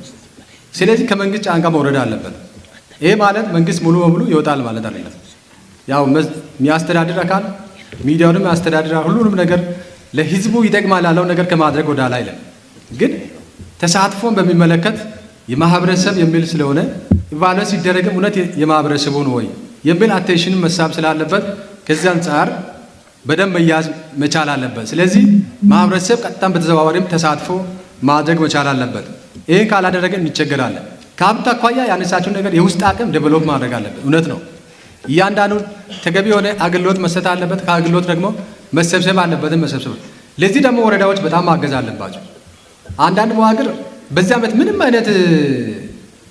ስለዚህ ከመንግስት ጫንቃ መውረድ አለበት። ይሄ ማለት መንግስት ሙሉ በሙሉ ይወጣል ማለት አይደለም። ያው የሚያስተዳድር አካል ሚዲያውንም ያስተዳድራል፣ ሁሉንም ነገር ለህዝቡ ይጠቅማል ያለው ነገር ከማድረግ ወደ ኋላ አይልም። ግን ተሳትፎን በሚመለከት የማህበረሰብ የሚል ስለሆነ evaluate ሲደረግም እውነት የማህበረሰቡ ነው ወይ የሚል attention መሳብ ስላለበት ከዚህ አንጻር በደንብ መያዝ መቻል አለበት። ስለዚህ ማህበረሰብ ቀጥታም በተዘዋዋሪም ተሳትፎ ማድረግ መቻል አለበት። ይህን ካላደረገን እንቸገራለን። ከሀብት አኳያ ያነሳችውን ነገር የውስጥ አቅም develop ማድረግ አለበት። እውነት ነው። እያንዳንዱ ተገቢ የሆነ አገልግሎት መስጠት አለበት። ከአገልግሎት ደግሞ መሰብሰብ አለበትም መሰብሰብ። ለዚህ ደግሞ ወረዳዎች በጣም ማገዝ አለባቸው። አንዳንድ መዋቅር በዚህ ዓመት ምንም አይነት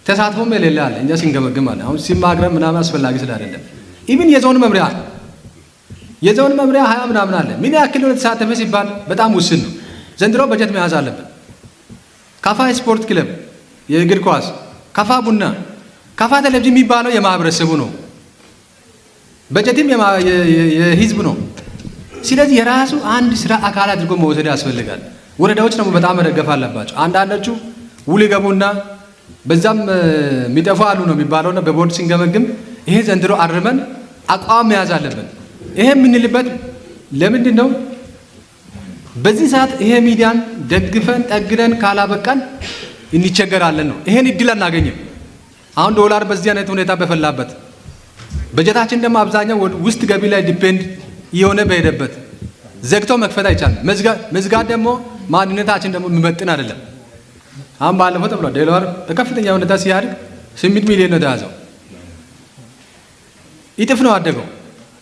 ተሳትፎም የሌለ አለ። እኛ ስንገመግም አለ። አሁን ሲማግረም ምናምን አስፈላጊ ስላይደለም even የዞን መምሪያ የዞን መምሪያ 20 ምናምን አለ። ምን ያክል ነው ተሳተፈ ሲባል በጣም ውስን ነው። ዘንድሮ በጀት መያዝ አለብን። ካፋ ስፖርት ክለብ የእግር ኳስ፣ ካፋ ቡና፣ ካፋ ቴሌቪዥን የሚባለው የማህበረሰቡ ነው። በጀትም የህዝብ ነው። ስለዚህ የራሱ አንድ ስራ አካል አድርጎ መውሰድ ያስፈልጋል። ወረዳዎች ደግሞ በጣም መደገፍ አለባቸው። አንዳንዶቹ ውል ይገቡና በዛም የሚጠፉ አሉ ነው የሚባለውና በቦርድ ሲንገመግም ይሄ ዘንድሮ አርመን አቋም መያዝ አለብን። ይሄ የምንልበት ለምንድን ነው? በዚህ ሰዓት ይሄ ሚዲያን ደግፈን ጠግነን ካላበቃን እንቸገራለን ነው። ይሄን እድል አናገኝም። አሁን ዶላር በዚህ አይነት ሁኔታ በፈላበት በጀታችን ደግሞ አብዛኛው ውስጥ ገቢ ላይ depend እየሆነ በሄደበት ዘግቶ መክፈት አይቻልም። መዝጋት ደግሞ ማንነታችን ደግሞ የሚመጥን አይደለም። አሁን ባለፈው ተብሏል። ዶላር በከፍተኛ ሁኔታ ሲያድግ 8 ሚሊዮን ነው የተያዘው፣ እጥፍ ነው አደገው።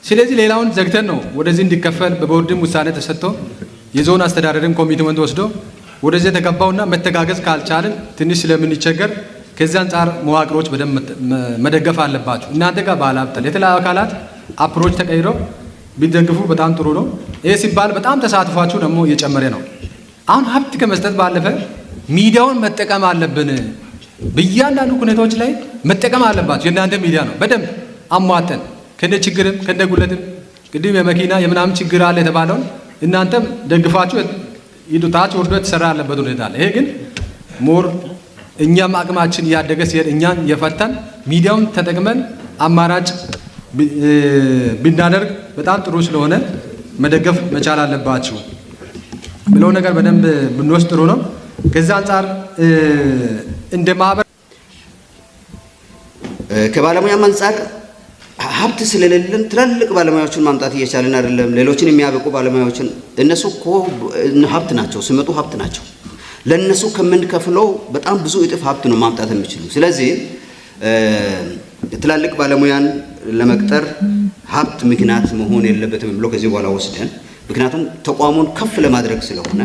ስለዚህ ሌላውን ዘግተን ነው ወደዚህ እንዲከፈል በቦርድም ውሳኔ ተሰጥቶ የዞን አስተዳደርም commitment ወስዶ ወደዚህ የተገባውና መተጋገዝ ካልቻልን ትንሽ ስለምንቸገር ከዚህ አንጻር መዋቅሮች በደንብ መደገፍ አለባቸው። እናንተ ጋር ባለሀብት የተለያዩ አካላት approach ተቀይረው ቢደግፉ በጣም ጥሩ ነው። ይሄ ሲባል በጣም ተሳትፏችሁ ደግሞ እየጨመረ ነው። አሁን ሀብት ከመስጠት ባለፈ ሚዲያውን መጠቀም አለብን። በእያንዳንዱ ሁኔታዎች ላይ መጠቀም አለባቸው። የእናንተ ሚዲያ ነው። በደንብ አሟጠን ከነ ችግርም ከነ ጉለትም ቅድም የመኪና የምናምን ችግር አለ የተባለውን እናንተም ደግፋችሁ ሂዶ ታች ወርዶ የተሰራ ያለበት ሁኔታ አለ። ይሄ ግን more እኛም አቅማችን እያደገ ሲሄድ እኛን የፈተን ሚዲያውን ተጠቅመን አማራጭ ብናደርግ በጣም ጥሩ ስለሆነ መደገፍ መቻል አለባችሁ ብለው ነገር በደንብ ብንወስድ ጥሩ ነው። ከዛ አንጻር እንደ ማህበር ከባለሙያም አንጻር ሀብት ስለሌለን ትላልቅ ባለሙያዎችን ማምጣት እየቻልን አይደለም። ሌሎችን የሚያበቁ ባለሙያዎችን እነሱ እኮ ሀብት ናቸው፣ ሲመጡ ሀብት ናቸው። ለነሱ ከምንከፍለው በጣም ብዙ እጥፍ ሀብት ነው ማምጣት የሚችሉ። ስለዚህ ትላልቅ ባለሙያን ለመቅጠር ሀብት ምክንያት መሆን የለበትም ብሎ ከዚህ በኋላ ወስደን፣ ምክንያቱም ተቋሙን ከፍ ለማድረግ ስለሆነ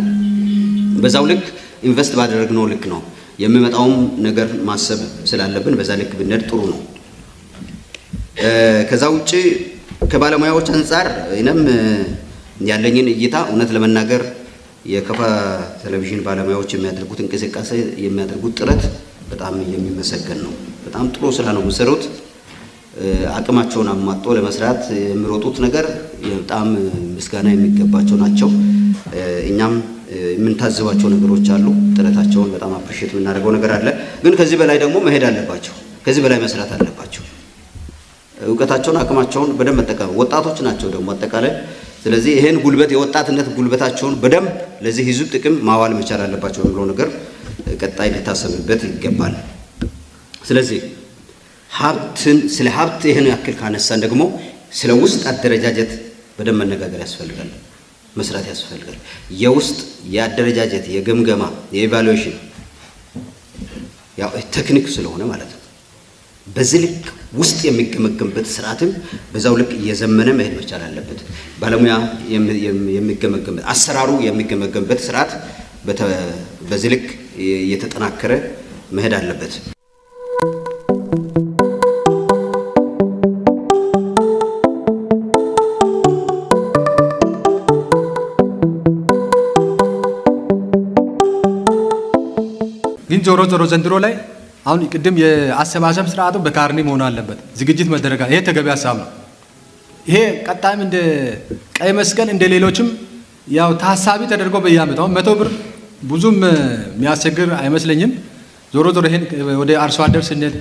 በዛው ልክ invest ባደረግነው ልክ ነው የሚመጣውም ነገር ማሰብ ስላለብን በዛ ልክ ብንሄድ ጥሩ ነው። ከዛ ውጪ ከባለሙያዎች አንጻር እኔም ያለኝን እይታ እውነት ለመናገር የከፋ ቴሌቪዥን ባለሙያዎች የሚያደርጉት እንቅስቃሴ፣ የሚያደርጉት ጥረት በጣም የሚመሰገን ነው። በጣም ጥሩ ስራ ነው የሚሰሩት። አቅማቸውን አሟጦ ለመስራት የሚሮጡት ነገር በጣም ምስጋና የሚገባቸው ናቸው። እኛም የምንታዘባቸው ነገሮች አሉ። ጥረታቸውን በጣም appreciate የምናደርገው ነገር አለ። ግን ከዚህ በላይ ደግሞ መሄድ አለባቸው። ከዚህ በላይ መስራት አለባቸው። እውቀታቸውን፣ አቅማቸውን በደንብ መጠቀም፣ ወጣቶች ናቸው ደግሞ አጠቃላይ። ስለዚህ ይሄን ጉልበት፣ የወጣትነት ጉልበታቸውን በደንብ ለዚህ ህዝብ ጥቅም ማዋል መቻል አለባቸው የሚለው ነገር ቀጣይ ሊታሰብበት ይገባል። ስለዚህ ሀብትን ስለ ሀብት ይህን ያክል ካነሳን ደግሞ ስለ ውስጥ አደረጃጀት በደንብ መነጋገር ያስፈልጋል፣ መስራት ያስፈልጋል። የውስጥ የአደረጃጀት፣ የግምገማ፣ የ evaluation ያው ቴክኒክ ስለሆነ ማለት ነው። በዚህ ልክ ውስጥ የሚገመገምበት ስርዓትም በዛው ልክ እየዘመነ መሄድ መቻል አለበት። ባለሙያ የሚገመገምበት፣ አሰራሩ የሚገመገምበት ስርዓት በዚህ ልክ እየተጠናከረ መሄድ አለበት። ግን ዞሮ ዞሮ ዘንድሮ ላይ አሁን ቅድም የአሰባሰብ ስርዓቱ በካርኒ መሆን አለበት፣ ዝግጅት መደረግ፣ ይሄ ተገቢ ሀሳብ ነው። ይሄ ቀጣይም እንደ ቀይ መስቀል እንደ ሌሎችም ያው ታሳቢ ተደርጎ በየዓመቱ አሁን 100 ብር ብዙም የሚያስቸግር አይመስለኝም። ዞሮ ዞሮ ይሄን ወደ አርሶ አደር ስንሄድ፣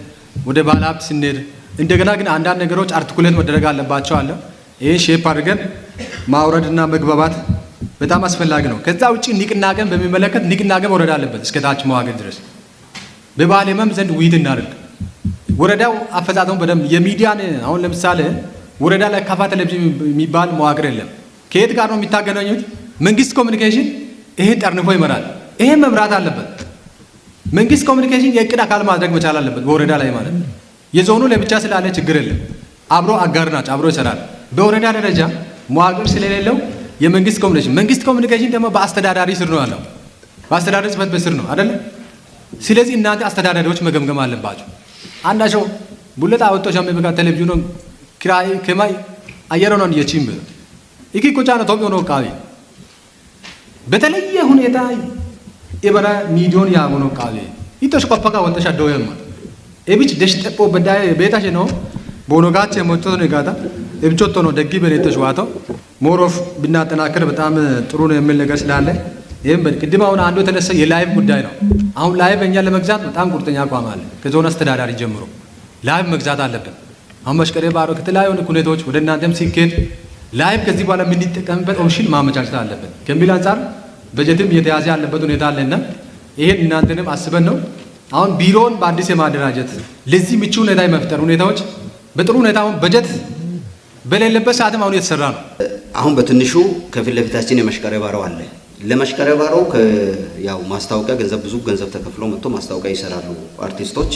ወደ ባለ ሀብት ስንሄድ እንደገና ግን አንዳንድ ነገሮች articulate መደረግ አለባቸው አለ። ይሄን shape አድርገን ማውረድና መግባባት በጣም አስፈላጊ ነው። ከዛ ውጪ ንቅናቄን በሚመለከት ንቅናቄ መውረድ አለበት እስከ ታች መዋቅር ድረስ። በባለሙያም ዘንድ ውይይት እናደርግ። ወረዳው አፈጻጸሙ በደንብ የሚዲያን አሁን ለምሳሌ ወረዳ ላይ ካፋ ቴሌቪዥን የሚባል መዋቅር የለም። ከየት ጋር ነው የሚታገናኙት? መንግስት ኮሚኒኬሽን ይሄን ጠርንፎ ይመራል። ይሄን መምራት አለበት። መንግስት ኮሚኒኬሽን የእቅድ አካል ማድረግ መቻል አለበት በወረዳ ላይ ማለት ነው። የዞኑ ለብቻ ስላለ ችግር የለም። አብሮ አጋር ናቸው፣ አብሮ ይሰራል። በወረዳ ደረጃ መዋቅር ስለሌለው የመንግስት ኮሚኒኬሽን፣ መንግስት ኮሚኒኬሽን ደግሞ በአስተዳዳሪ ስር ነው ያለው። በአስተዳደር ጽሕፈት ቤት ስር ነው አይደለ? ስለዚህ እናንተ አስተዳዳሪዎች መገምገም አለባችሁ። አንዳቸው ቡለጣ ወጥቶ ሻሜ በቃ ቴሌቪዥኑ ኪራይ ከማይ አየር ነው የቺም ኢኪ ቁጫ ነው ቶብ ነው ቃቢ በተለየ ሁኔታ ኢበራ ሚሊዮን ያሆነ ቃቢ ኢቶሽ ቆፈካ ወንተሻ ዶየማ ኤቢች ደሽ ጠቆ በዳይ ቤታሽ ነው ቦኖጋቼ ሞቶ ነው ጋታ ኤብቾቶ ነው ደጊ በኔቶሽ ዋቶ ሞሮፍ ብናጠናክር በጣም ጥሩ ነው የሚል ነገር ስላለ ይህም ቅድም አሁን አንዱ የተነሳ የ live ጉዳይ ነው። አሁን live እኛ ለመግዛት በጣም ቁርጠኛ አቋም አለ። ከዞን አስተዳዳሪ ጀምሮ live መግዛት አለብን። አሁን መሽቀሬ ባሮ ከተለያዩ ሁኔታዎች ወደ እናንተም ሲኬድ live ከዚህ በኋላ የምንጠቀምበት option ማመቻቸት አለብን ከሚል አንጻር በጀትም እየተያዘ ያለበት ሁኔታ አለና ይሄን እናንተንም አስበን ነው። አሁን ቢሮውን በአዲስ የማደራጀት፣ ለዚህ ምቹ ሁኔታ የመፍጠር ሁኔታዎች በጥሩ ሁኔታ አሁን በጀት በሌለበት ሰዓትም አሁን እየተሰራ ነው። አሁን በትንሹ ከፊት ለፊታችን የመሽቀሬ ባሮ አለ። ለመሽቀሬ ባሮ ያው ማስታወቂያ ገንዘብ፣ ብዙ ገንዘብ ተከፍሎ መጥቶ ማስታወቂያ ይሰራሉ አርቲስቶች።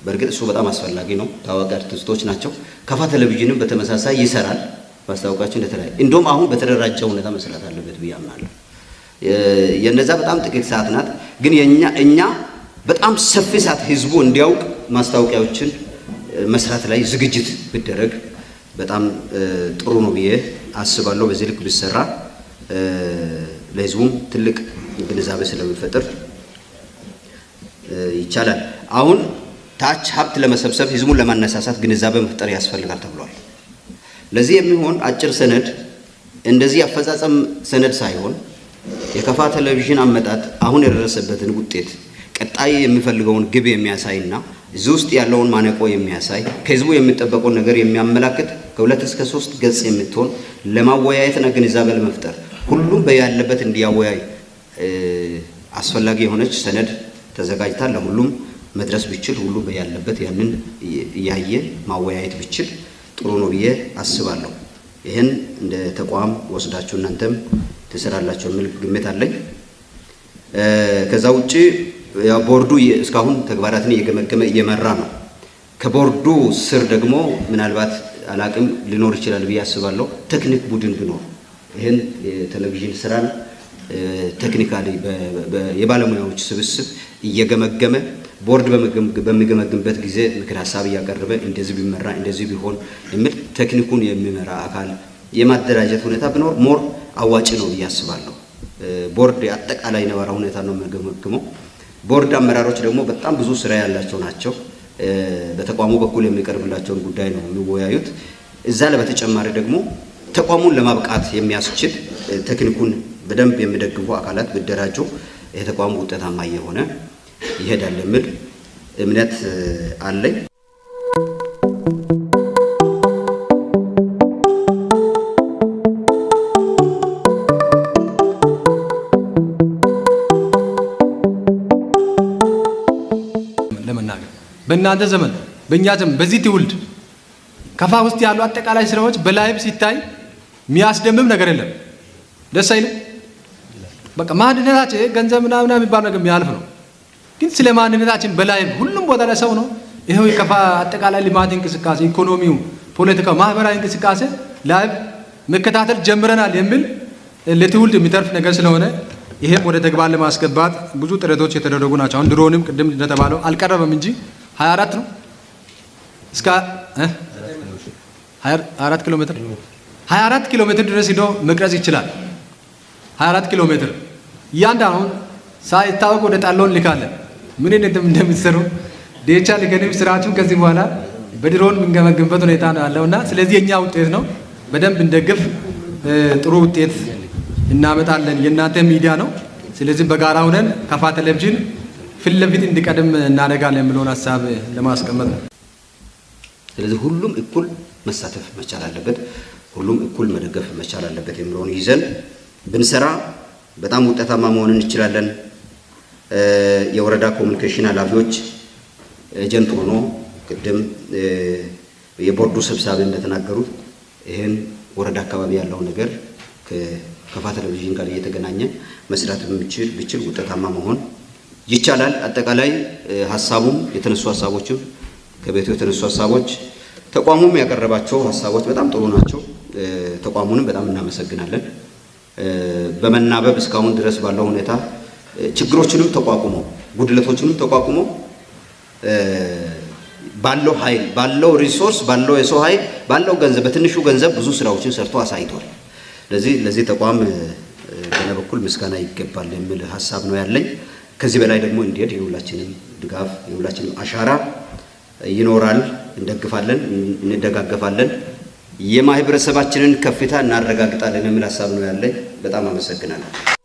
በእርግጥ እሱ በጣም አስፈላጊ ነው። ታዋቂ አርቲስቶች ናቸው። ከፋ ቴሌቪዥንም በተመሳሳይ ይሰራል። ማስታወቂያቸው እንደተለያየ እንደውም አሁን በተደራጀ ሁኔታ መስራት አለበት ብዬ አምናለሁ። የነዛ በጣም ጥቂት ሰዓት ናት፣ ግን የኛ እኛ በጣም ሰፊ ሰዓት ህዝቡ እንዲያውቅ ማስታወቂያዎችን መስራት ላይ ዝግጅት ቢደረግ በጣም ጥሩ ነው ብዬ አስባለሁ። በዚህ ልክ ቢሰራ ለህዝቡም ትልቅ ግንዛቤ ስለሚፈጥር ይቻላል። አሁን ታች ሀብት ለመሰብሰብ፣ ህዝቡን ለማነሳሳት ግንዛቤ መፍጠር ያስፈልጋል ተብሏል። ለዚህ የሚሆን አጭር ሰነድ፣ እንደዚህ አፈጻጸም ሰነድ ሳይሆን የከፋ ቴሌቪዥን አመጣጥ አሁን የደረሰበትን ውጤት ቀጣይ የሚፈልገውን ግብ የሚያሳይና እዚህ ውስጥ ያለውን ማነቆ የሚያሳይ ከህዝቡ የሚጠበቀውን ነገር የሚያመላክት ከ2 እስከ 3 ገጽ የምትሆን ለማወያየትና ግንዛቤ ለመፍጠር ሁሉም በያለበት እንዲያወያይ አስፈላጊ የሆነች ሰነድ ተዘጋጅታ ለሁሉም መድረስ ቢችል፣ ሁሉም በያለበት ያንን እያየ ማወያየት ቢችል ጥሩ ነው ብዬ አስባለሁ። ይህን እንደ ተቋም ወስዳችሁ እናንተም ትሰራላችሁ የሚል ግምት አለኝ። ከዛ ውጭ ያው ቦርዱ እስካሁን ተግባራትን እየገመገመ እየመራ ነው። ከቦርዱ ስር ደግሞ ምናልባት አላቅም ሊኖር ይችላል ብዬ አስባለሁ። ቴክኒክ ቡድን ቢኖር ይህን የቴሌቪዥን ስራን technically የባለሙያዎች ስብስብ እየገመገመ፣ ቦርድ በሚገመግምበት ጊዜ ምክር ሀሳብ እያቀረበ፣ እንደዚህ ቢመራ፣ እንደዚህ ቢሆን የሚል ቴክኒኩን የሚመራ አካል የማደራጀት ሁኔታ ቢኖር more አዋጭ ነው ብዬ አስባለሁ። ቦርድ አጠቃላይ ነባራዊ ሁኔታ ነው የሚገመግመው። ቦርድ አመራሮች ደግሞ በጣም ብዙ ስራ ያላቸው ናቸው። በተቋሙ በኩል የሚቀርብላቸውን ጉዳይ ነው የሚወያዩት። እዛ ላይ በተጨማሪ ደግሞ ተቋሙን ለማብቃት የሚያስችል ቴክኒኩን በደንብ የሚደግፉ አካላት ቢደራጁ ይሄ ተቋሙ ውጤታማ እየሆነ ይሄዳል የሚል እምነት አለኝ። ለመናገር በእናንተ ዘመን፣ በእኛ ዘመን፣ በዚህ ትውልድ ከፋ ውስጥ ያሉ አጠቃላይ ስራዎች በ live ሲታይ የሚያስደምም ነገር የለም። ደስ አይልም? በቃ ማንነታችን ገንዘብ ምናምን የሚባል ነገር የሚያልፍ ነው። ግን ስለ ማንነታችን በ live ሁሉም ቦታ ላይ ሰው ነው። ይኸው የከፋ አጠቃላይ ልማት እንቅስቃሴ፣ ኢኮኖሚው፣ ፖለቲካው፣ ማህበራዊ እንቅስቃሴ live መከታተል ጀምረናል የሚል ለትውልድ የሚተርፍ ነገር ስለሆነ ይሄም ወደ ተግባር ለማስገባት ብዙ ጥረቶች የተደረጉ ናቸው። አሁን ድሮንም ቅድም እንደተባለው አልቀረበም እንጂ 24 ነው እስከ 24 ኪሎ ሜትር፣ 24 ኪሎ ሜትር ድረስ ሂዶ መቅረጽ ይችላል። 24 ኪሎ ሜትር እያንዳንዱ አሁን ሳይታወቅ ወደ ጣሎን ልካለን። ምን እንደምትሰሩ ዴቻ ልከንም ስራችሁን ከዚህ በኋላ በድሮን የምንገመግምበት ሁኔታ ነው ያለውና ስለዚህ የኛ ውጤት ነው። በደንብ እንደግፍ፣ ጥሩ ውጤት እናመጣለን። የእናንተ ሚዲያ ነው። ስለዚህ በጋራ ሆነን ከፋ ቴሌቪዥን ፊት ለፊት እንዲቀድም እናደርጋለን የሚለውን ሀሳብ ለማስቀመጥ ነው። ስለዚህ ሁሉም እኩል መሳተፍ መቻል አለበት፣ ሁሉም እኩል መደገፍ መቻል አለበት የሚለውን ይዘን ብንሰራ በጣም ውጤታማ መሆን እንችላለን። የወረዳ ኮሚኒኬሽን ኃላፊዎች agent ሆኖ ቅድም የቦርዱ ሰብሳቢ እንደተናገሩት ይህን ወረዳ አካባቢ ያለው ነገር ከከፋ ቴሌቪዥን ጋር እየተገናኘ መስራት ብችል ውጤታማ መሆን ይቻላል። አጠቃላይ ሀሳቡም የተነሱ ሀሳቦችም፣ ከቤቱ የተነሱ ሀሳቦች፣ ተቋሙም ያቀረባቸው ሀሳቦች በጣም ጥሩ ናቸው። ተቋሙንም በጣም እናመሰግናለን። በመናበብ እስካሁን ድረስ ባለው ሁኔታ ችግሮችንም ተቋቁሞ፣ ጉድለቶችንም ተቋቁሞ፣ ባለው ኃይል፣ ባለው resource፣ ባለው የሰው ኃይል፣ ባለው ገንዘብ፣ በትንሹ ገንዘብ ብዙ ስራዎችን ሰርቶ አሳይቷል። ስለዚህ ለዚህ ተቋም በእኔ በኩል ምስጋና ይገባል የሚል ሀሳብ ነው ያለኝ። ከዚህ በላይ ደግሞ እንዲሄድ የሁላችንም ድጋፍ፣ የሁላችንም አሻራ ይኖራል። እንደግፋለን፣ እንደጋገፋለን፣ የማህበረሰባችንን ከፍታ እናረጋግጣለን የሚል ሀሳብ ነው ያለኝ። በጣም አመሰግናለሁ።